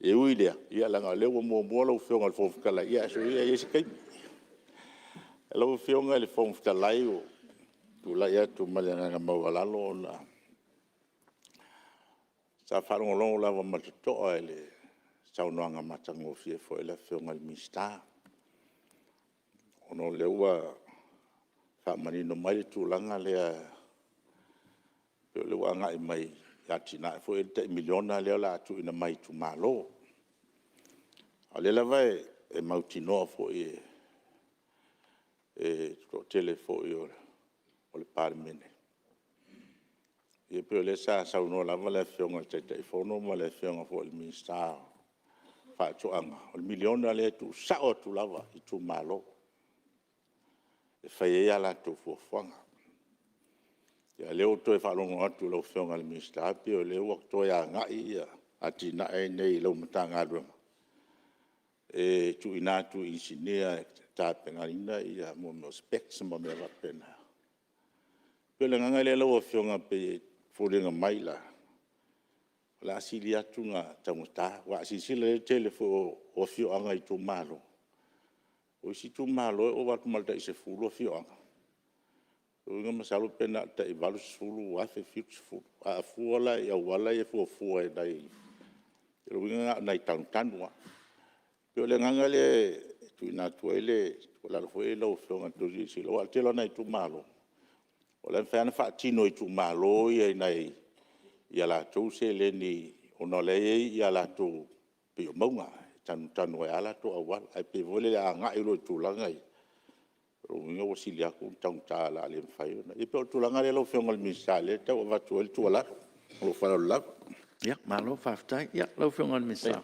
E ui i lea, leaga o lea ua muamua lau Afioga i le Fofoga Fetalai, ae soia e i ai se taimi. Lau Afioga i le Fofoga Fetalai, ua ou tulai atu ma le agaga maualalo ona sa faalogologo lava ma le totoa i le saunoaga matagofie foi a le Afioga i le Minisita, ona o lea ua faamanino mai le tulaga lea e pei o lea ua agai mai i atinae foi ia i le tai $1 miliona lea o le a tuuina mai i itumalo. A o lea lava e mautinoa foi e le toatele foi o le Palemene, ia pei o lea sa saunoa lava le Afioga i le Taitaifono ma le Afioga foi i le Minisita o Faatoaga, o le $1 miliona lea e tuusao atu lava i itumalo e fai ai a latou fuafuaga. A o lea ua toe faalogo atu i lau Afioga i le Minisita e pei o lea ua toe agai atinae nei i lau Matagaluega e tuuina atu i inisinia e tapenaina mea o specs ma mea faapena. E pei o le agaga lea lau Afioga e pei e foliga mai la, o le a sili atu ona taugata. Aua a silasila i ai i le tele foi o afioaga i itumalo, o isi itumalo e ova atu ma le tai 10 afioaga, o lona uiga masalo pe na o le tai $80,000, $70,000. A fua la i auala ia e fuafua i nai… o lona uiga na o nai tanutanu lava. E pei o le agaga lea e tuuina atu ai le tuualalo foi lea i lau Afioga e toe silasila, aua o le tele lava o nai itumalo, o la e mafai lava ona faatino e itumalo ia latou seleni ona o la e i ai a latou pei o mauga e tanutanu ai lava o latou auala. Ae pei foi lele a agai loa i tulaga ia, o lona uiga ua sili atu ona taugata o le a le mafai ona… Ia pei o le tulaga lea lau Afioga i le Minisita o lea e tau avatu ai le tuualalo. Ma lou faaaloalo lava. Malo faafetai. Ia, lau Afioga i le Minisita.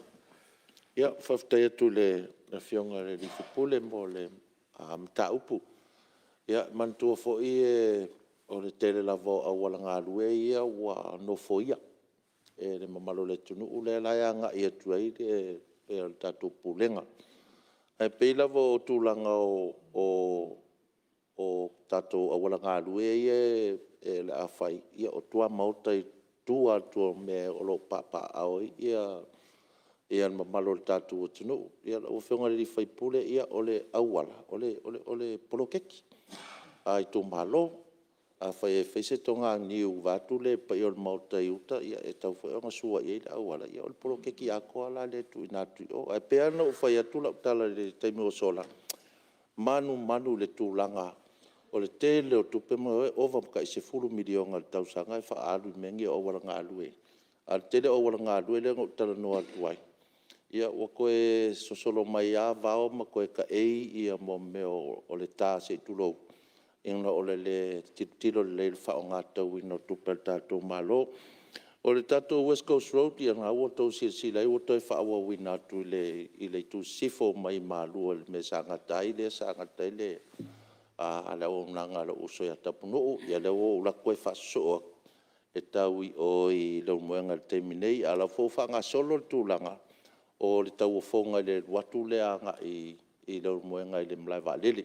Faafetai atu i le Afioga i le sui usufono mo le mataupu. Ia manatua foi o le tele lava o auala galue ia ua nofoia e le mamalu o le atunuu lea la e agai atu i ai le tatou Pulega. Ae pei lava o tulaga o tatou auala galue ia o le a fai, ia o tuamaota i tua atu o mea o lo o papaaao ai le mamalu o le tatou atunuu. Lau Afioga i le sui usufono, o le auala, o le poloketi a itumalo. Afai e fai se toganiu vaeatu le paia o le Maota i uta, e tatau foi ona sua i ai le auala, ia o le poloketi atoa la lea e tuuina atu i o. Ae pei lava ona ou fai atu lau tala i le taimi ua sola, e manumanu i le tulaga o le tele o tupe, e ova ma le tai $10 miliona i le tausaga e faaalu i mea nei o auala galue, a o le tele o auala galue lea na ou talanoa atu ai, ua toe sosolo mai lava vao ma toe taei mea o le ta se i tulou, ona o le le tilotilo lelei i le faaaoga tatauina o tupe a le tatou Malo. O le tatou west coast road, ia o lena ua outou silasila i ai ua toe faaauauina atu i le itu i sisifo mai Malua i le mea sa gata ai lea sa gata ai le auaunaga a lou uso ia Tapunuu, ia o lea ua ou alu atu toe faasosoo atu e tau i o i Leulumoega i le taimi nei. A o la e foi ua faagasolo le tulaga o le tauofoga i le alu atu lea agai i Leulumoega i le malae vaalele.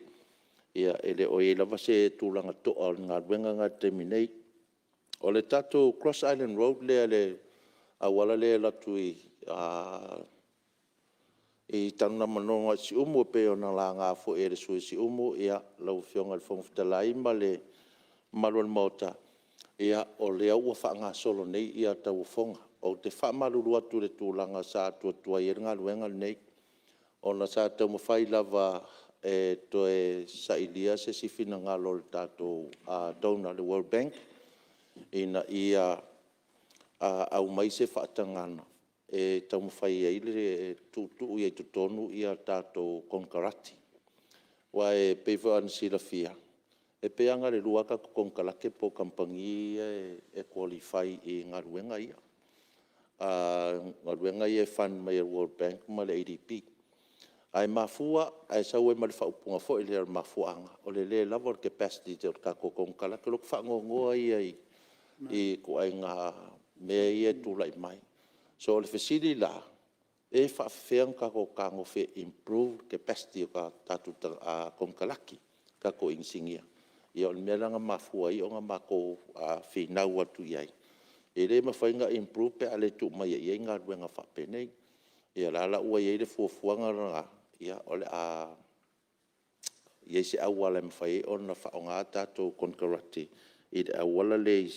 E le o i ai lava se tulaga toa o le galuega lena i le taimi nei. O le tatou cross island road lea le auala lea e alu atu i Tanugamanono i Siumu e pei ona laga foi e le sui usufono o Siumu. Lau Afioga i le Fofoga Fetalai ma le mamalu o le Maota, o lea ua faagasolo nei tauofoga. Ou te faamalulu atu i le tulaga sa tuatuai ai le galuega lenei, ona sa taumafai lava e toe sailia se isi finagalo o le tatou donor le World Bank, ina ia aumai se faatagaga. e taumafai ai e tuutuu ai i totonu ia tatou konekarate. Aua e pei foi ona silafia, e pei lava na o le 2 a tatou konekarate po o kamupani ia e qualify i galuega ia, galuega ia e fund mai e le World Bank ma le ADB. Ae mafua, ae sau ai ma le faaupuga foi lea o le mafuaaga, o le le lava o le capacity o tatou konekarate. O lota faanoanoa ia i ituaiga mea ia e tulai mai. So, o le fesili la, pe faapefea ona tatou fetagofi e improve le capacity o tatou konekarate, tatou inisinia. Ia o le mea lena na mafua ai ona matou finau atu i ai, e le mafai ona improve pe a le tuu maia i ai galuega faapenei. Ia o la la ua i ai le fuafuaga lena, o le a i ai se auala e mafai ai ona faaaoga tatou konekarate i le auala lea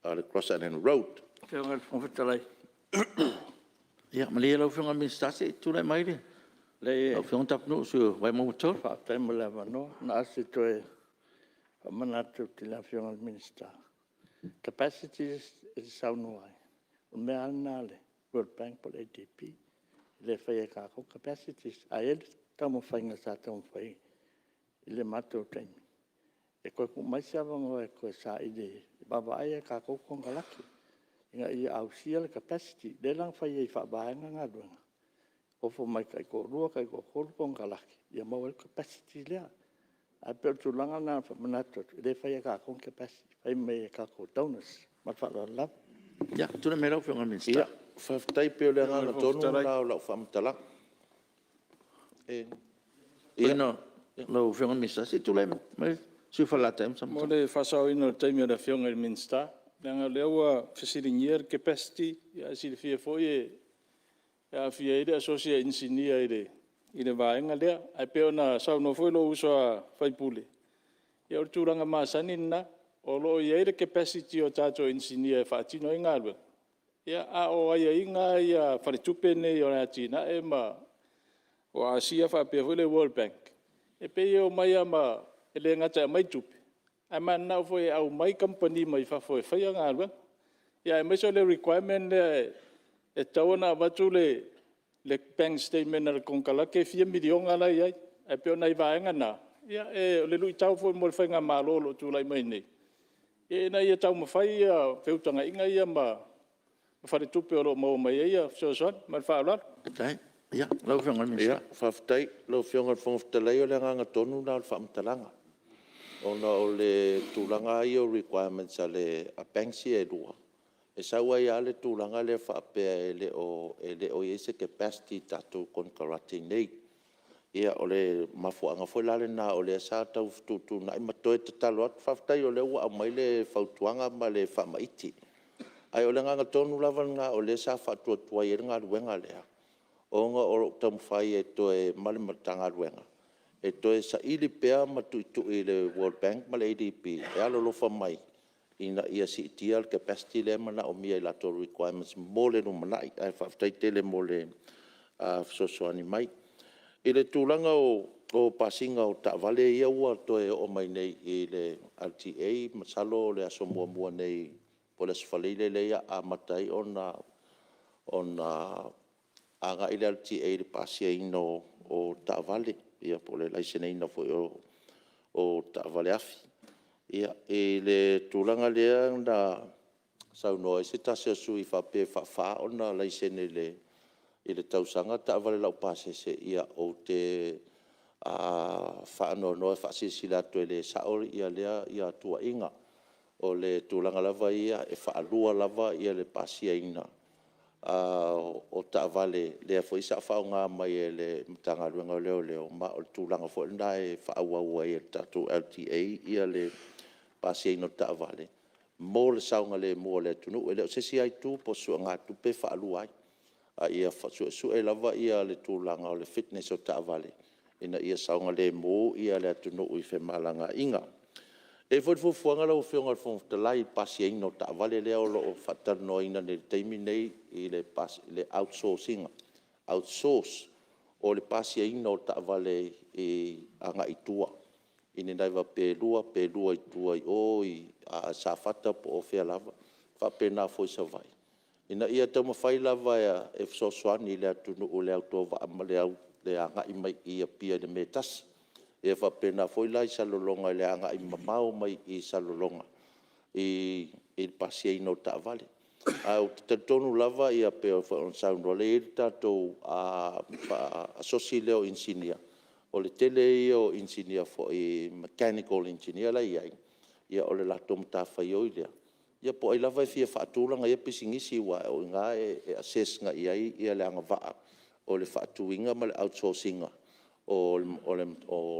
o le cross island road. Lau Afioga i le Fofoga Fetalai… Ia malie lau Afioga i le Minisita se i tulai mai lau Afioga Tapunuu, le sui usufono mo Vaimauga 3. Faafetai mo le avanoa. Na o se toe faamanatu atu i le Afioga i le Minisita, capacity e te saunoa ai, o mea lava na a le World Bank po o le ADB. E le faia e tatou capacities. Ae i ai le taumafaiga sa taumafai i le matou taimi e toe tuu mai se avanoa e toe saili e vaavaai a tatou konekarate ina ia ausia le capacity. Lea la na fai ai faavaega galuega, ofo mai taitoalua, taitoatolu konekarate ia maua ai le capacity lea. Ae pei o le tulaga lena e faamanatu atu, e le faia e tatou ni capacity, e fai mai e tatou donors. Ma le faaaloalo lava. Ia, tulai mai lau Afioga i le Minisita. Faafetai. E pei o le agaga tonu lena o lau faamatalaga. Lau Afioga i le Minisita, se i tulai mai le sui usufono mo Falelatai ma Samatau. Mo le faasaoina o le taimi o le Afioga i le Minisita, leaga o lea ua fesiligia le capacity, ae silafia foi e aafia ai le asosi a inisinia i le vaega lea. Ae pei ona saunoa foi lou uso a sui usufono, ia o le tulaga masani lena, o lo o i ai le capacity o tatou inisinia e faatino ai galuega, a o aiaiga lava ia a faletupe nei o le atinae o Asia faapea foi le World Bank, e pei e omai lava ma… e le gata e aumai tupe, ae mananao foi e aumai kamupani mai fafo e faia galuega. Aemaise o le requirement lea e tatau ona avatu le bank statement a le konekarate e fia miliona la e i ai. Ae pei o nai vaega na, o le luitau foi mo le faigamalo o lo o tulai mai nei, ina ia taumafai ia feutagaiga ia ma faletupe o lo o maua mai ai fesoasoani. Ma le faaaloalo. Faafetai. Lau Afioga i le Minisita. Faafetai. Lau Afioga i le Fofoga Fetalai, o le agaga tonu lena o le faamatalaga, ona o le tulaga lava ia o requirements a banks ia e lua, e sau ai lava le tulaga lea faapea e le o i ai se capacity i tatou konekarate i inei. Ia o le mafuaaga foi la lena o lea sa tau fetuutuunai ma toe tatalo atu. Faafetai o lea ua aumai le fautuaga ma le faamaite. Ae o le agaga tonu lava lena o lea sa faatuatuai ai le galuega lea, ona o lo o taumafai ma le Matagaluega e toe saili pea ma tuitui i le World Bank ma le ADB e alolofa mai ina ia siitia le capacity lea e manaomia i latou requirements mo le lumanai. Ae faafetai tele mo le fesoasoani mai. I le tulaga o pasiga o taavale ia ua toe oo mai nei i le LTA, masalo o le aso muamua nei po o le aso Faraile lea o le a amata ai ona agai le LTA i le pasiaina o taavale, ia po o le laiseneina foi o taavale afi. I le tulaga lea na saunoa ai se tasi o sui usufono faapea e faafa ona laisene i le tausaga taavale laupasese, ia ou te faanoanoa e faasilasila atu e le sao lea tuuaiga. O le tulaga lava ia, e faalua lava le pasiaina o taavale, lea foi sa faaaoga mai e le Matagaluega o Leoleo, ma o le tulaga foi lena e faaauau ai e le tatou LTA le pasiaina o taavale mo le saogalemu o le atunuu. E le o se isi lava itu po o se suegatupe e faalua ai, a ia suesue lava le tulaga o le fitness o taavale ina ia saogalemu le atunuu i femalagaaiga. E i ai foi le fuafuaga lau Afioga i le Fofoga Fetalai i le pasiaina o taavale lea o lo o faatalanoaina nei i le taimi lenei i le outsource ina, outsource o le pasiaina o taavale agai i tua i ni pe lua pe lua i tua i o i Safata po o fea lava, e faapena foi i Savaii. ina ia taumafai lava e fesoasoani i le atunuu i le autovaa ma le agai mai i Apia i le mea e tasi. E faapena foi la i Salelologa i le agai mamao mai i Salelologa i le pasiaina o taavale. Ae ou te talitonu lava pei foi ona saunoa, o lea e i ai le tatou asosi lea o inisinia, o le tele ia o inisinia foi mechanical engineer la e i ai, o le latou matafaioi lea, ia po o ai lava e fia faatu lana ia pisinisi, aua o i ina e assess agai i ai le agavaa o le faatuina ma le outsource ina o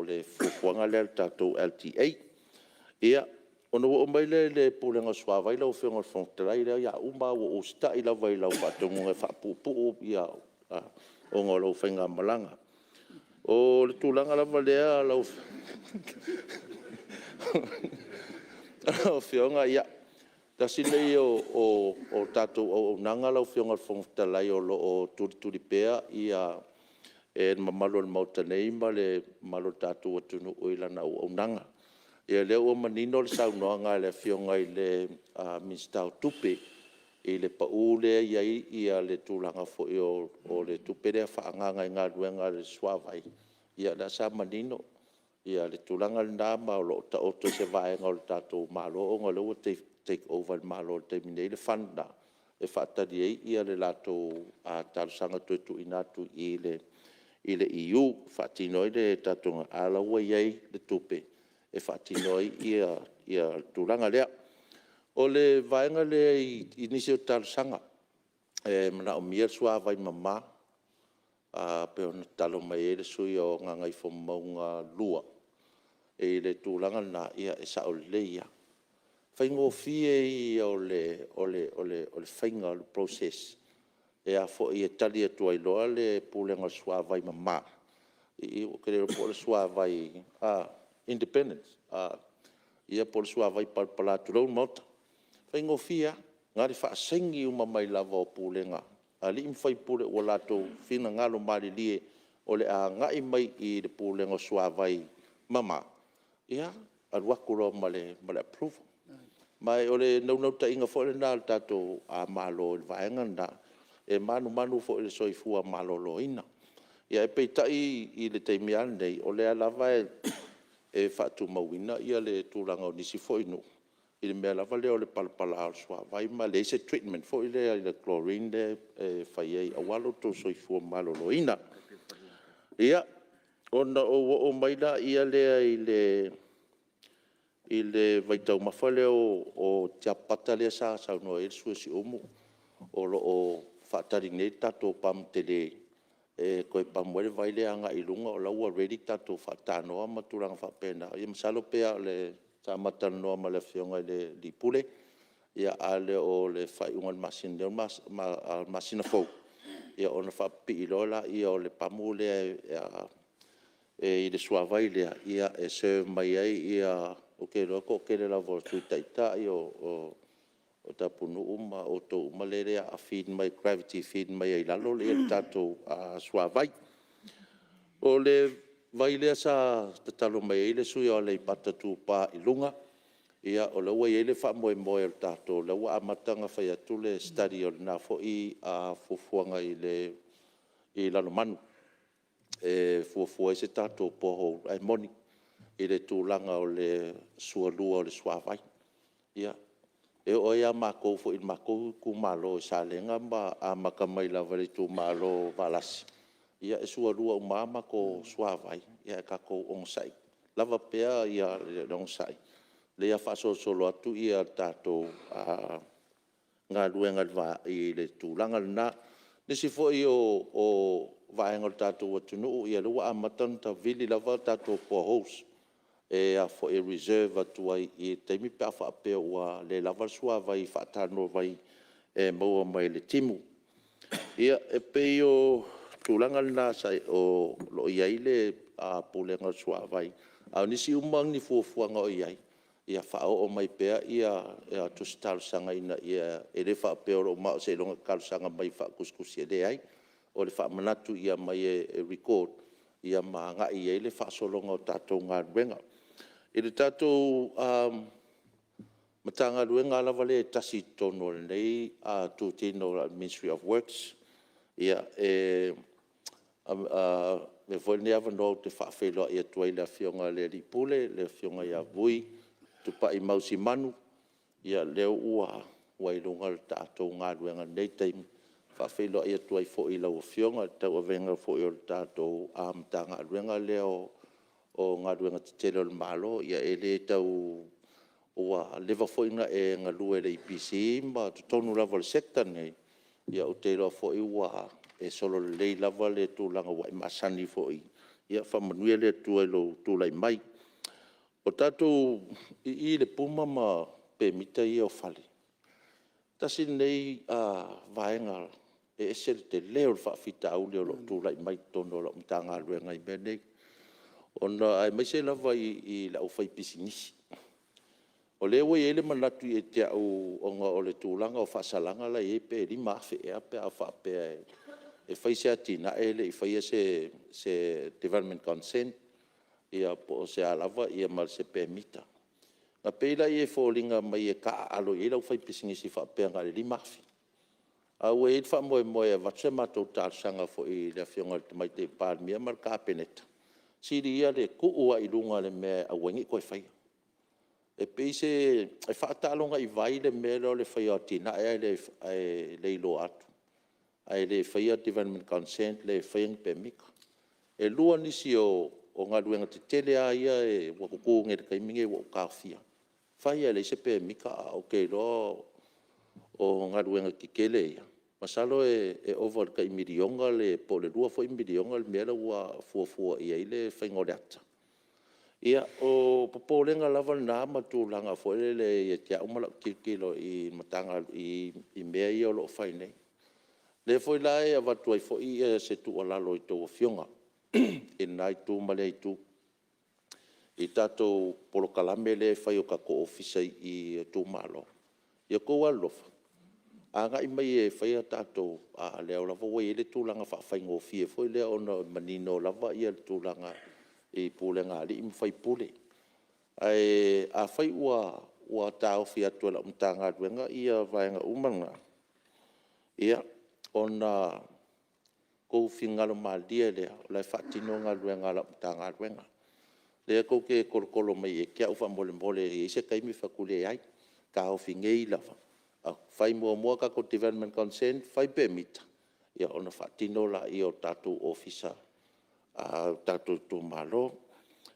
le fuafuaga lea a le tatou LTA. Ia, ona ou oo mai lea i le Pulega o le Suavai lau Afioga i le Fofoga Fetalai, o lea o le a uma lava, ua ou usitai lava i lau faatonuga e faapuupuu ona o lau faigamalaga. O le tulaga lava lea lau Afioga, tasi lenei o tatou auaunaga lau Afioga i le Fofoga Fetalai o lo o tulituli pea e le mamalu o le Maota nei ma le mamalu o le tatou atunuu i lana auaunaga. Ia o lea ua manino le saunoaga a le Afioga i le Minisita o Tupe i le pau lea e i ai le tulaga foi o le tupe lea faaagaaga i galuega a le Suavai, ia o lea sa manino le tulaga lena, ma o lo o taoto i se vaega o le tatou Malo ona o lea ua take over e le Malo i le taimi nei le fund lena e faatali ai le latou talosaga toe tuuina atu i le EU e faatino ai le tatou galuega, a o la e ua i ai le tupe e faatino ai le tulaga lea. O le vaega lea i nisi o talosaga e manaomia le suavai mama, pei ona tatalo mai ai le sui usufono mo Gagaifomauga 2 i le tulaga lena, ia e sao lelei lava. O le faigofie ia o le faiga o le process e tali atu ai loa le Pulega o le Suavai mama, ou te le iloa po o le suavai independent po o le suavai palapala tulou le Maota. E faigofie lava, na o le faasaini uma mai lava o pulega a alii ma faipule ua latou finagalo malilie o le a agai mai i le Pulega o Suavai mama, ia, alu atu loa ma le approval. Ma o le naunautaiga foi lena o le tatou Malo i le vaega lena, e manumanu foi i le soifua maloloina. Ae peitai i le taimi lava lenei, o lea lava e faatumauina le tulaga o nisi foi nuu i le mea lava lea o le palapala o le suavai ma e leai se treatment foi lea i le chlorine lea e fai ai aua lo outou soifua maloloina. Ia, ona ou oo mai lea i le vaitaumafa lea o Tiapapata lea sa saunoa i ai le sui usufono o Siumu, o lo o faatali nei le tatou pamu tele e toe pamu ai le vai lea agai i luga, o la e ua ready tatou faatanoa ma tulaga faapena. Ia masalo pei lava sa ma talanoa ma le Afioga i le alii Pule, ia a le o le faaiuga o le masina nei a o le masina fou, ona faapipii loa lea o le pamu lea i le suavai lea e serve mai ai, ou te iloa e toatele lava o le Sui Taitai, o Tapunuu ma outou uma lea o le a feed mai, gravity feed mai ai i lalo le tatou suavai. O le vai lea sa tatalo mai ai le sui usufono mo Aleipata Itupa i Luga, ia o lea ua i ai le faamoemoe o le tatou, o lea ua amata ona fai atu le study o lena foi fuafuaga i Lalomanu e fuafua ai se tatou borehole. Ae moni i le tulaga o le sualua o le suavai. Ia, e oo ai lava matou foi i le matou itumalo i Salega ma amata mai lava i le itumalo o Valasi, ia e sualua uma lava matou suavai, ae tatou onosai lava pea le onosai, o lea o le a faasolosolo atu le tatou galuega i le tulaga lena. O nisi foi o vaega o le tatou atunuu, ia o lea ua amata ona tavili lava tatou poreholes e reserve atu ai i le taimi pe a faapea ua le lava le suavai faatanoavai e maua mai le timu. Ia, e pei o le tulaga lena o lo o i ai le Pulega o le Suavai, a o nisi uma fuafuaga o i ai, ia faaoo mai pea tusi talosaga ina ia… E le faapea o lou manao seiloga e talosaga mai faatusatusi, e leai. O le faamanatu ina ia aumai e record ma agai i ai le faasologa o tatou galuega. I le tatou Matagaluega lava lea e tasi i totonu o lenei itutino o le Ministry of Works. Ia, e avea foi lenei avanoa ou te faafeiloai atu ai i le Afioga i le Ofisa Sili, le Afioga ia Vui Tupai Mau Simanu, o lea ua i luga o le tatou galuega i lenei taimi. E faafeiloai atu ai foi i lau Afioga i le tauavega foi o le tatou Matagaluega lea o Galuega Tetele a le Malo. Ia e le tau... ua leva foi ona e galue i le EPC ma totonu lava o le Sector lenei, ou te iloa foi ua e sololelei lava le tulaga ua e masani foi. Ia faamanuia le Atua i lou tulai mai. O tatou i i i le PUMA ma pemita ia o fale, tasi lenei vaega e ese le tele o le faafitauli o lo o tulai mai i totonu o lau Matagaluega i mea nei, aemaise lava i le aufaipisinisi. O lea ua i ai le manatu ia te au ona o le tulaga o faasalaga la e i ai pe $5,000 ea pe a faapea e fai se atinae ae le i faia se development consent ia po o se a lava ma se pemita. Ona pei lea e foliga mai e taaalo i ai le aufaipisinisi faapea na o le $5,000. A ua i ai le faamoemoe e avatu se matou talosaga foi i le Afioga i le Tamaitai Palemia ma le Kapeneta, sili ia le tuu lava i luga i le mea e aua ai ne i toe faia. E pei e faataaloga i vai le mea lea o le fai o atinae ae le iloa atu, ae le faia development consent, le faia ni pemita. E 2 nisi o galuega tetele lava ia ua tutu nei i le taimi lenei ua ou taofia, e fai lava e leai se pemita, ae ou te iloa o galuega tetele ia, masalo e ova i le tai $1 miliona po o le $2 foi miliona le mea la ua fuafua i ai le faiga o le ata. Ia, o popolega lava na ma tulaga foi lele ia te au ma lau tilotilo i mea ia o lo o fai nei. O lea foi la e avatu ai foi se tuualalo i a outou Afioga i lena Itu ma lea Itu, i tatou polokalame lea e fai o tatou ofisa i itumalo, ia outou alolofa, agai mai e fai a tatou... o lea lava ua i ai le tulaga faafaigofie foi lea ona e manino lava le tulaga i pulega a alii ma faipule. Ae afai ua taofi atu e lau Matagaluega vaega uma na, ia, ona outou finagalo malilie lea o la e faatino galuega a lau Matagaluega. O lea tou te tolotolo mai ia te au faamolemole e i ai se taimi, ou fai atu, leai, taofi nei lava, fai muamua tatou development consent, fai pemita, ona faatino lea o tatou ofisa o tatou itumalo.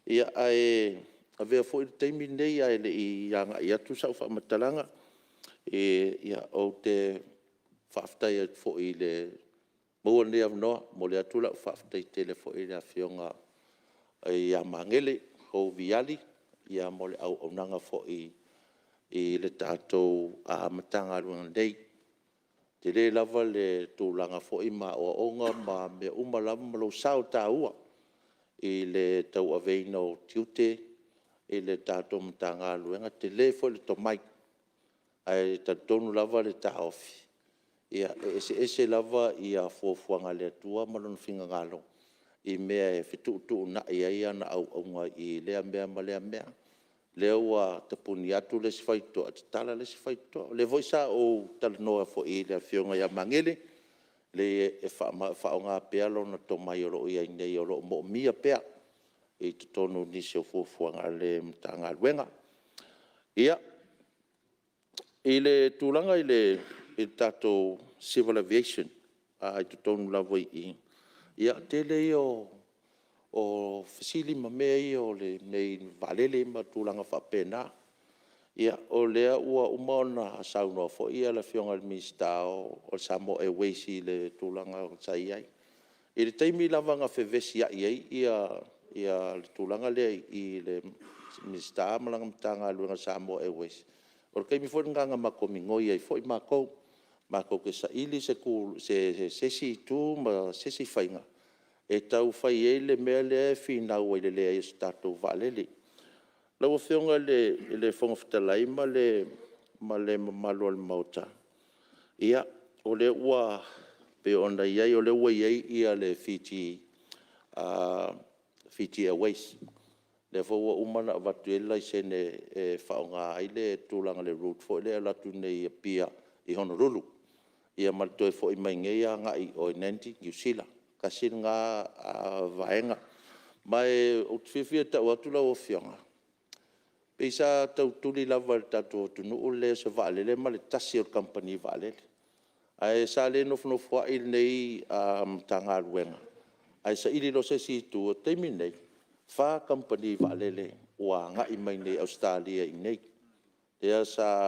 Ia, ae avea foi le taimi lenei ae le i agai atu sau faamatalaga, ou te faafetai atu foi ua maua lenei avanoa, e momoli atu lau faafetai tele foi i le Afioga ia Magele Hoe Viali mo le auaunaga foi i le tatou Matagaluega nei. E tele lava le tulaga foi ma aoaoga ma mea uma lava ma lou sao taua i le tauaveina o ou tiute i le tatou Matagaluega. E tele foi le tomai, ae talitonu lava le taofi, e eseese lava fuafuaga a le Atua ma Lona finagalo i mea e fetuutuunai ai ana auauna i lea mea ma lea mea. O lea ua tapuni atu le isi faitotoa ae tatala le isi faitotoa. O lea foi sa ou talanoa foi i le Afioga ia Magele, e faaaoga pea lona tomai o lo o i ai nei o lo o moomia pea i totonu o nisi o fuafuaga a le Matagaluega. Ia, i le tulaga i le tatou Civil Aviation i totonu lava i i, ia o le tele ia o fesili ma mea ia i vaalele ma tulaga faapena. Ia, o lea ua uma ona saunoa foi le Afioga i le Minisita o le Samoa Airways i le tulaga sa i ai. I le taimi lava na fevesiai ai le tulaga lea i le Minisita ma lana Matagaluega i le Samoa Airways, o le taimi foi lena na matou migoi ai foi matou, matou te saili se isi itu ma se isi faiga e tau fai ai le mea lea e finau ai i le leai o se tatou vaalele. Lau Afioga i le Fofoga Fetalai ma le mamalu o le Maota, ia, o lea ua pei ona i ai, o lea ua i ai le Fiji Airways. Lea foi ua uma ona avatu i ai le laisene e faaaoga ai le tulaga o le route foi lea e alu atu i Apia i Honolulu, ia ma le toe foi mai nei agai i o i Nadi Niu Sila. Tasi lena vaega. Ma ou te fiafia e tau atu lau Afioga, pei sa tau tuli lava e le tatou atunuu le leai o se vaalele ma le tasi o le kamupani vaalele. Ae sa le nofonofo ai lenei Matagaluega ae saili loa se isi itu. O le taimi lenei, e 4 kamupani vaalele ua agai mai nei i Ausetalia iinei, lea sa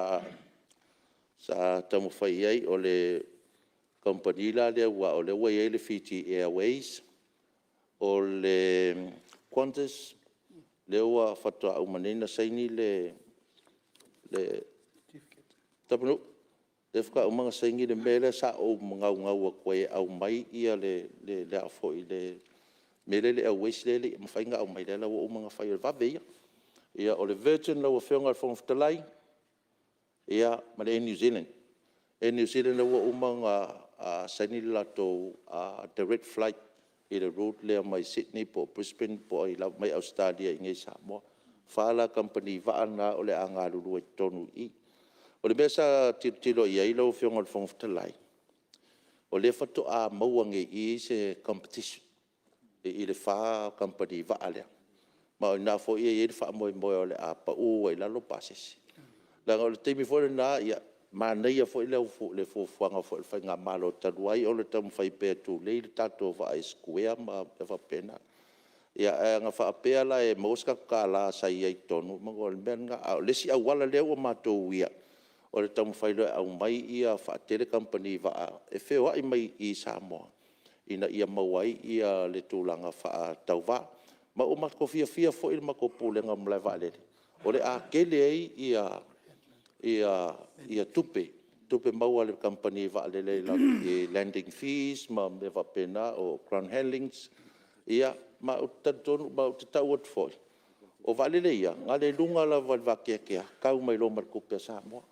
taumafai i ai. O le kamupani la lea aua o lea ua i ai le Fiji Airways, o le Quantas, lea faatoa uma nei ona saini le... Tapunuu, lea faatoa uma ona saini le mea lea sa ou naunau atu ai e aumai le mea lea i le Airways lea e le i mafai ona aumai, lea la ua uma ona fai, o le vave ia. Ia, o le Virgin lau Afioga i le Fofoga Fetalai, ia ma le Air New Zealand. Air New Zealand lea ua uma ona saini le latou direct flight i le route lea mai Sydney po o Brisbane po o ai lava mai Ausetalia iinei i Samoa. E 4 la kamupani vaa na o le a galulue i totonu i i. O le mea sa tilotilo i ai lau Afioga i le Fofoga Fetalai, o lea faatoa maua nei i i se competition i le 4 kamupani vaa lea, ma o i ina foi e i ai le faamoemoe o le a pau ai i lalo pasese. Leaga o le taimi foi lena, manaia foi le fuafuaga foi a le faigamalo talu ai o le taumafai pea e tulei le tatou vaa ia sikuea ma mea faapena. Ae ana faapea la e maua se tatou $1 sa i ai i totonu, semeamanu o le mea lena. A o le isi auala lea ua matou uia, o le taumafai loa e aumai ia faatele kamupani vaa e feoai mai i Samoa ina ia maua ai le tulaga faatauva. Ma ua matou fiafia foi le matou Pulega o Malae Vaalele, o le a tele ai tupe maua a le kamupani vaalele i landing fees ma mea faapena, o ground handlings. Ia, ma ou te talitonu, ma ou te tau atu foi, o vaalele ia, na o le luga lava o le vateatea tau mai loa ma le tupe a Samoa.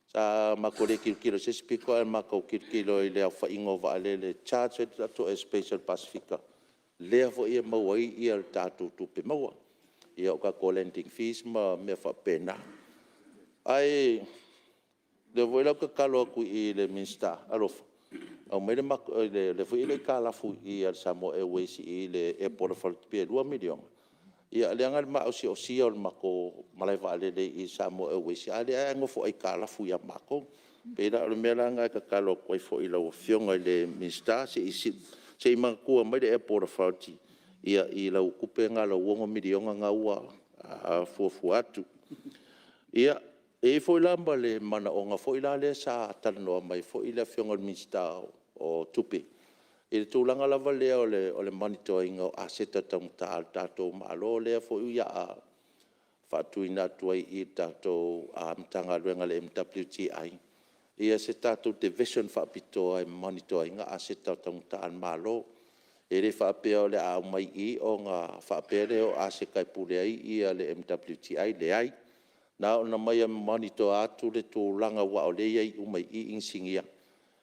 Sa matou le tilotilo i se isi pito ae matou tilotilo i le aofaiga o vaalele e charge ai le tatou airspace o le Pasefika, lea foi e maua ai le tatou tupe maua, o tatou landing fees ma mea faapena. Ae o lea foi la ou te tatalo atu i le Minisita, alofa, aumai le matou… o lea foi e le i aitalafu i i a le Samoa Airways i le Airport Authority pe $2 miliona, ia leaga le maosiosia o le matou malae vaalele i le Samoa Airways, a o lea lava e nofo aitalafu ia matou. E pei la o le mea lena e tatalo atu ai foi i lau Afioga i le Minisita, se i manatua mai le Airport Authority i lau tupe lena lau $6 miliona lena ua fuafua atu. Ia, e i ai foi la ma le manaoga foi lea sa talanoa mai ai foi le Afioga i le Minisita o Tupe i le tulaga lava lea o le monitor ina o aseta taugata a le tatou Malo lea foi o le a faatuina atu ai i le tatou Matagaluega o le MWTI se tatou division faapitoa e monitor ina aseta taugata a le Malo. E le faapea o le a aumai i i ona faapea lea o aseta e pule ai le MWTI, leai. Na ona aumai e monitor atu le tulaga aua o lea e i ai uma i i inisinia,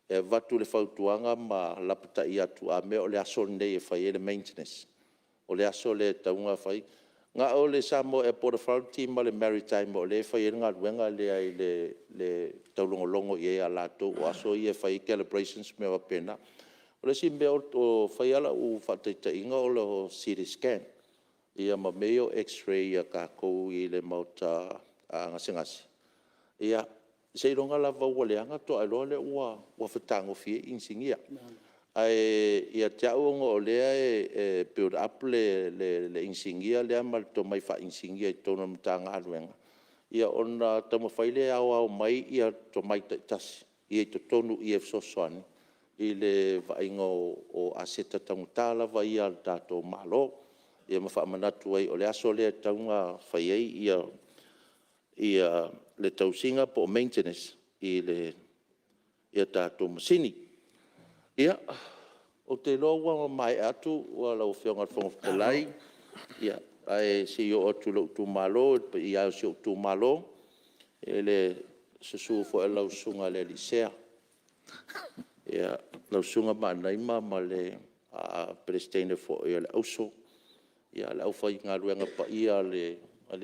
e avatu le fautuaga ma lapatai atu a mea o le aso lenei e fai ai le maintenance, o le aso lea e tatau ona fai. Na o le Samoa Airport Authority ma le Maritime o lea e fai ai le galuega lea i le taulogologo i ai o latou o aso ia e fai ai calibrations ma mea faapena. O le isi mea e fai lava lau faataitaiga o le CT Scan ma mea ia o x-ray a tatou i le maota gasegase, ia, seiloga lava ua leaga ona faatoa iloa lea ua fetagofi i ai inisinia. Ae ia te au ona o lea e build up le inisinia lea ma le tomai faa-inisinia i totonu o le Matagaluega, ia ona taumafai lea e aoao mai tomai taitasi i totonu i i e fesoasoani i le vaaiga o aseta taugata lava ia a le tatou Malo, ia ma faamanatu ai, o le aso lea e tatau ona fai ai le tausiga po o maintenance i tatou masini. Ia, ou te iloa ua maea atu lau Afioga i le Fofoga Fetalai, ae se i oo atu i lou itumalo. Le paia e o si ou itumalo, i le susu foi o lau Susuga i le alii Sea, lau Susuga Maanaima ma le Peresetene foi o le Auso. Le aufaigaluega paia a le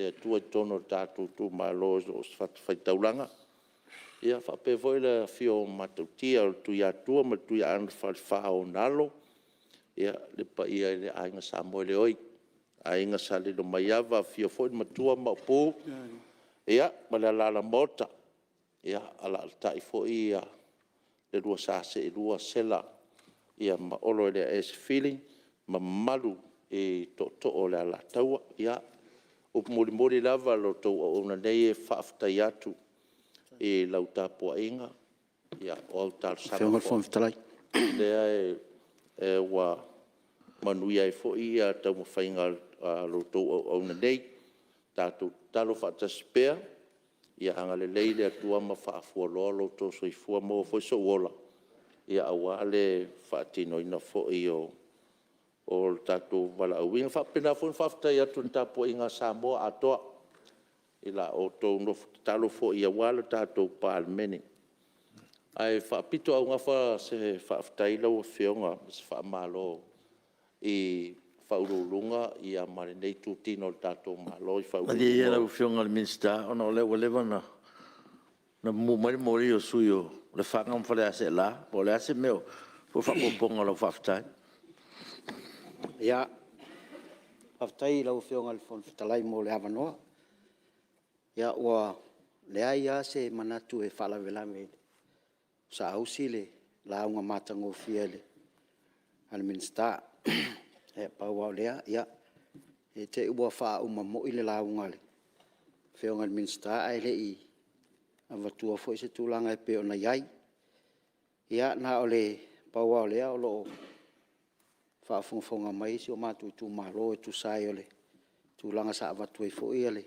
Atua i totonu o tatou itumalo i so o se fatafaitaulaga. Ia faapea foi le afio o Matautia o le Tuiatua ma le Tuiaana ma le falefa o ona alo, le paia i le Aiga Samoeleoi, Aiga Sa Lilomaiava, afio foi le Matua ma Maopu ma le Alaalamaota. Alaalatai foi le lua sa seelua Sela ma Oloeleaeesefili ma mamalu i tootoo o le Alataua. Ia, o upu mulimuli lava a la outou auauna nei e faafetai atu i lau tapuaiga, o au talosaga foi lea ua manuia ai foi taumafaiga a la outou auauna nei. Tatou tatalo faatasi pea ia agalelei le Atua ma faafualoa lo outou soifua, maua foi sou ola aua le faatinoina foi o le tatou valaauina. E faapena foi ona faafetai atu i le tapuaiga a Samoa atoa i la outou nofo tatalo foi aua le tatou Palemene. Ae faapitoaugafa se faafetai lau Afioga ma se faamalo i Ofisa Sili o Pulega ma lenei itutino o le tatou Malo i Ofisa Sili o Malie ia lau Afioga i le Minisita ona o lea ua leva ona mumu mai le moli a le sui usufono mo Lefaga ma Faleaseela. Po o le a se mea o le faaopoopoga o lau faafetai. Faafetai i lau Afioga i le Fofoga Fetalai mo le avanoa. Ia, ua leai lava se manatu e faalavelave ua saausi le lauga matagofie a le Minisita. Pau lava o lea, ne i te i ua faauma moi le lauga a le Afioga i le Minisita ae le i avatua foi se tulaga e pei ona i ai. Ia na o le pau lava o lea, o lo o faafogafoga mai si o matou itumalo e tusa ai o le tulaga sa avatu ai foi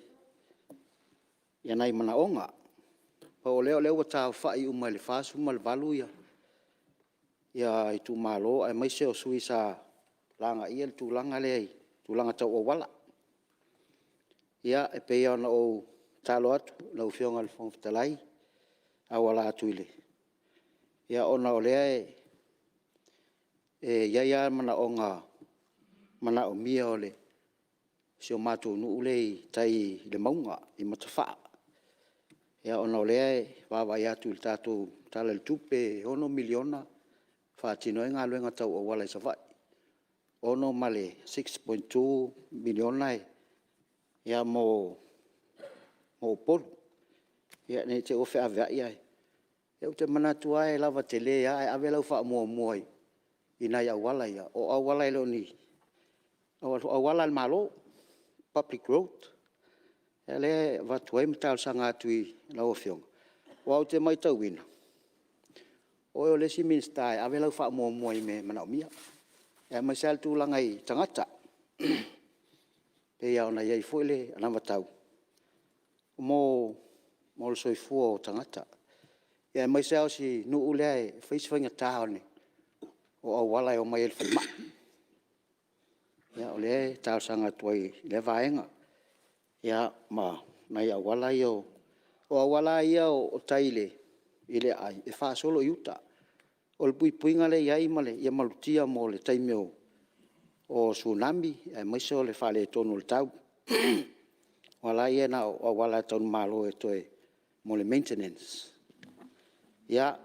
nai manaoga. Pau o lea, o lea ua taaofai uma i le 48 itumalo aemaise o sui usufono sa lagaia le tulaga lea i tulaga tau auala. Ia, e pei lava ona ou tatalo atu i lau Afioga i le Fofoga Fetalai e auala atu i le… ona o lea e i ai lava manaoga manaomia o si o matou nuu lea i tai i le mauga i Matafaa, ona o lea e vaavaai atu i le tatou Tala o le Tupe e $6 miliona e faatino ai galuega tau auala i Savaii, $6 ma le $6.2 miliona mo Upolu. Ia ne i te i ua feaveai ae… Ia ou te manatu lava e lava tele lava ae ave lau faamuamua i nai auala ia, o auala e le o ni… o auala a le Malo, public road. O lea e avatu ai ma talosaga atu i lau Afioga, aua ou te matauina, o oe o le isi Minisita e ave lau faamuamua i mea e manaomia, aemaise lava le tulaga i tagata, e pei lava ona i ai foi le anavatau mo le soifua o tagata, aemaise lava o si nuu lea e fai si faigata o auala e omai ai i le falemai. Ia o lea e talosaga atu ai i lea vaega, ia ma nai auala ia. O auala lava ia o tai i le aai, e faasolo i uta. O le puipuiga lea e i ai ia malutia mo le taimi o Tsunami aemaise o le faaletonu o le tau. O auala lava ia na o auala tau le Malo mo le maintenance. Ia,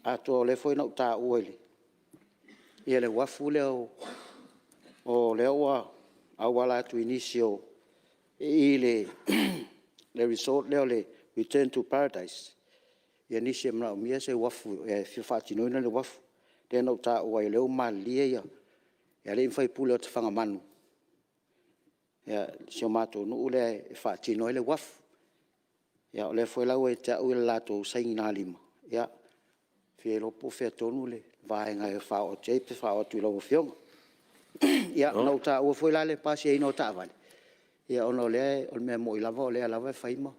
atonu o lea foi na ou taua le uafu lea o lea ua auala atu i nisi o… i le resort lea o le Return to Paradise i nisi e manaomia se uafu e fia faatinoina le uafu, lea na ou taua ai o lea ua malilie alii ma faipule o Tafagamanu, si o matou nuu lea e faatino ai le uafu. Ia o lea foi la ua ia te au le latou sainigalima, e fia iloa po o fea tonu le vaega e faaoo atu i ai pe faaoo atu i lau Afioga. Ia na ou taua foi la le pasiaina o taavale, ona o le mea moni lava o lea lava e fai ma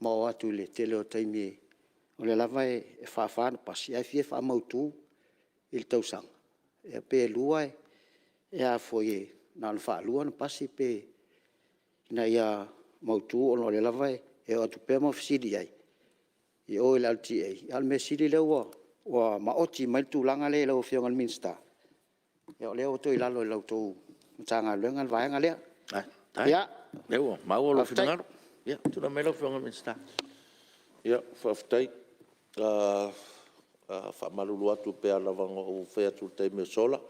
o atu i le tele o taimi, o lea lava e faafa ona pasi, ae fia faamautu i le tausaga pe na ona faalua ona pasi pe… ina ia mautu ona o lea lava e o atu pea ma fesili i ai i o i le LTA, a o le mea sili o lea ua maoti mai le tulaga lea i lau Afioga i le Minisita, o lea ua toe i lalo o la outou Matagaluega le vaega lea. Faafetai. E faamalulu atu e pei lava ona ou fai atu i le taimi ua sola,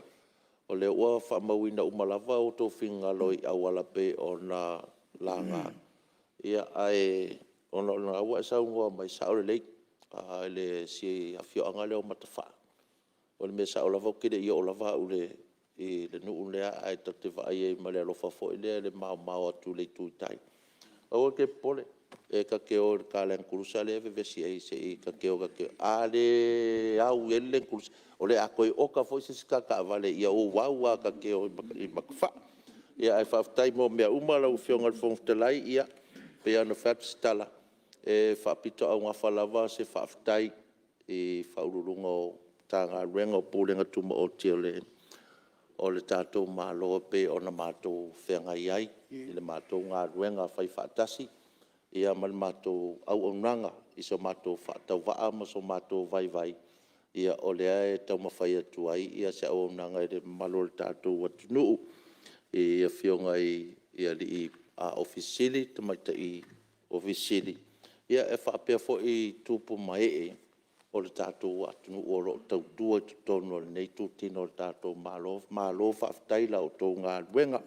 o lea ua faamauina uma lava outou finagalo i auala e pei ona laga, ae ona o lena ua e saunoa mai, e sao lelei, i si afioaga lea o Matafaa. O le mea sao lava ou te le i oo lava au i le nuu lea, ae ta te vaai i ai ma le alofa foi lea i le maomao atu i le itu i tai. Aua e te popole, ta te o i le ta land cruiser lea e vevesi ai, ta te o ta te… A le au i ai le land cruiser, o le a toe oka foi se isi ta taavale, ia ou au lava ta te o i Matafaa. Ae faafetai mo mea uma lau Afioga i le Fofoga Fetalai. E pei lava ona fai atu se tala, e faapitoaugafa lava se faafetai i Ofisa Sili o Pulega o Matagaluega o Pulega Tumaoti a le tatou Malo e pei ona matou feagai ai i le matou galuega faifaatasi ma le matou auaunaga i so matou faatauvaa ma so matou vaivai, o lea e taumafai atu ai se auaunaga i le mamalu o le tatou atunuu i Afioga i alii Ofisa Sili ma tamaitai Ofisa Sili, e faapea foi i tupu ma ee o le tatou atunuu o lo o tautua i totonu o lenei itutino o le tatou Malo. Malo faafetai i la outou galuega.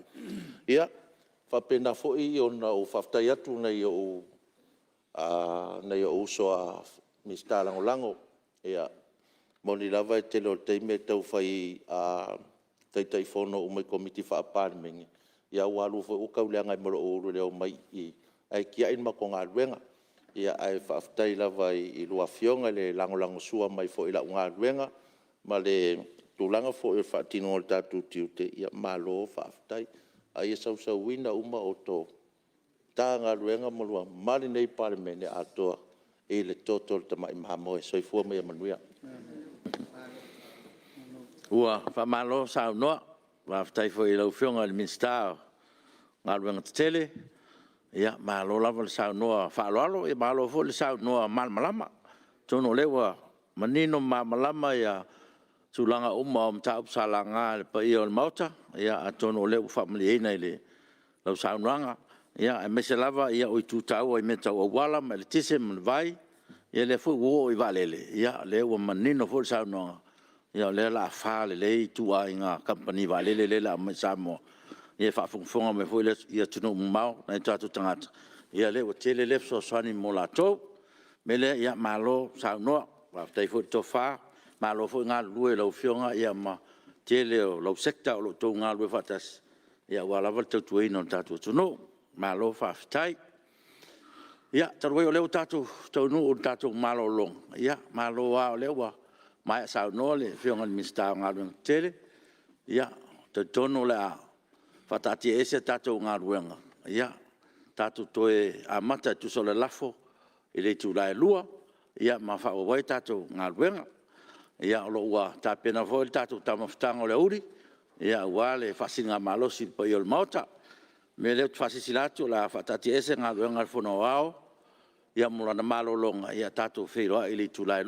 Ia, e faapena foi ona ou faafetai atu i nai ou uso a Minisita Lagolago. E moni lava o le tele o taimi e taufai Taitaifono uma i Komiti Faa-Palemene, ae ua alu alu foi ua tau leaga ai ma lou ulu i le omai i i ae tiai le matou galuega. Ae faafetai lava i a oulua Afioga i le lagolagosua mai foi i lau galuega ma le tulaga foi o le faatinoina o tatou tiute, malo faafetai. A ia sausuina uma outou, Matagaluega ma lenei Palemene atoa i le toto o le tamai mamoe. Soifua ma ia manuia. Ua faamalo saunoa, faafetai foi i lau Afioga i le Minisita o Galuega Tetele, malo lava le saunoa faaaloalo, malo foi le saunoa malamalama. Atonu o lea ua manino ma malamalama tulaga uma o mataupu sa laga e le paia o le Maota, atonu o lea ua faamalieina i lau saunoaga, aemaise lava o itu taua i mea tau auala ma le eletise ma le vai, ia lea foi ua oo i vaalele, o lea ua manino foi le saunoaga, o lea o le a fa lelei ituaiga kamupani vaalele lea o le a aumai i Samoa. Ia e faafogafoga mai foi i atunuu mamao nai o tatou tagata, ia o lea ua tele lea fesoasoani mo latou. O le mea lea, malo saunoa, faafetai foi le tofa, malo foi galulue i lau Afioga ma le tele o lau Sector o lo o outou galulue faatasi aua lava le tautuaina o le tatou atunuu. Malo faafetai. Ia, talu ai o lea ua tatou taunuu i le tatou malologa, ia malo lava o lea ua maea saunoa le Afioga i le Minisita o Galuega Tetele. Ou te talitonu o le a faataatiaese a tatou galuega, tatou toe amata e tusa o le lafo i le itula e 2:00 ma faaauau ai a tatou galuega. Ia o lo o ua tapena foi le tatou taumafataga o le aoauli aua le faasiligamalosi i le paia o le Maota. O le mea lea ou te faasilasila atu o le a faataatiaese Galuega a le Fono Aoao mo lana malologa, tatou feiloai i le itula e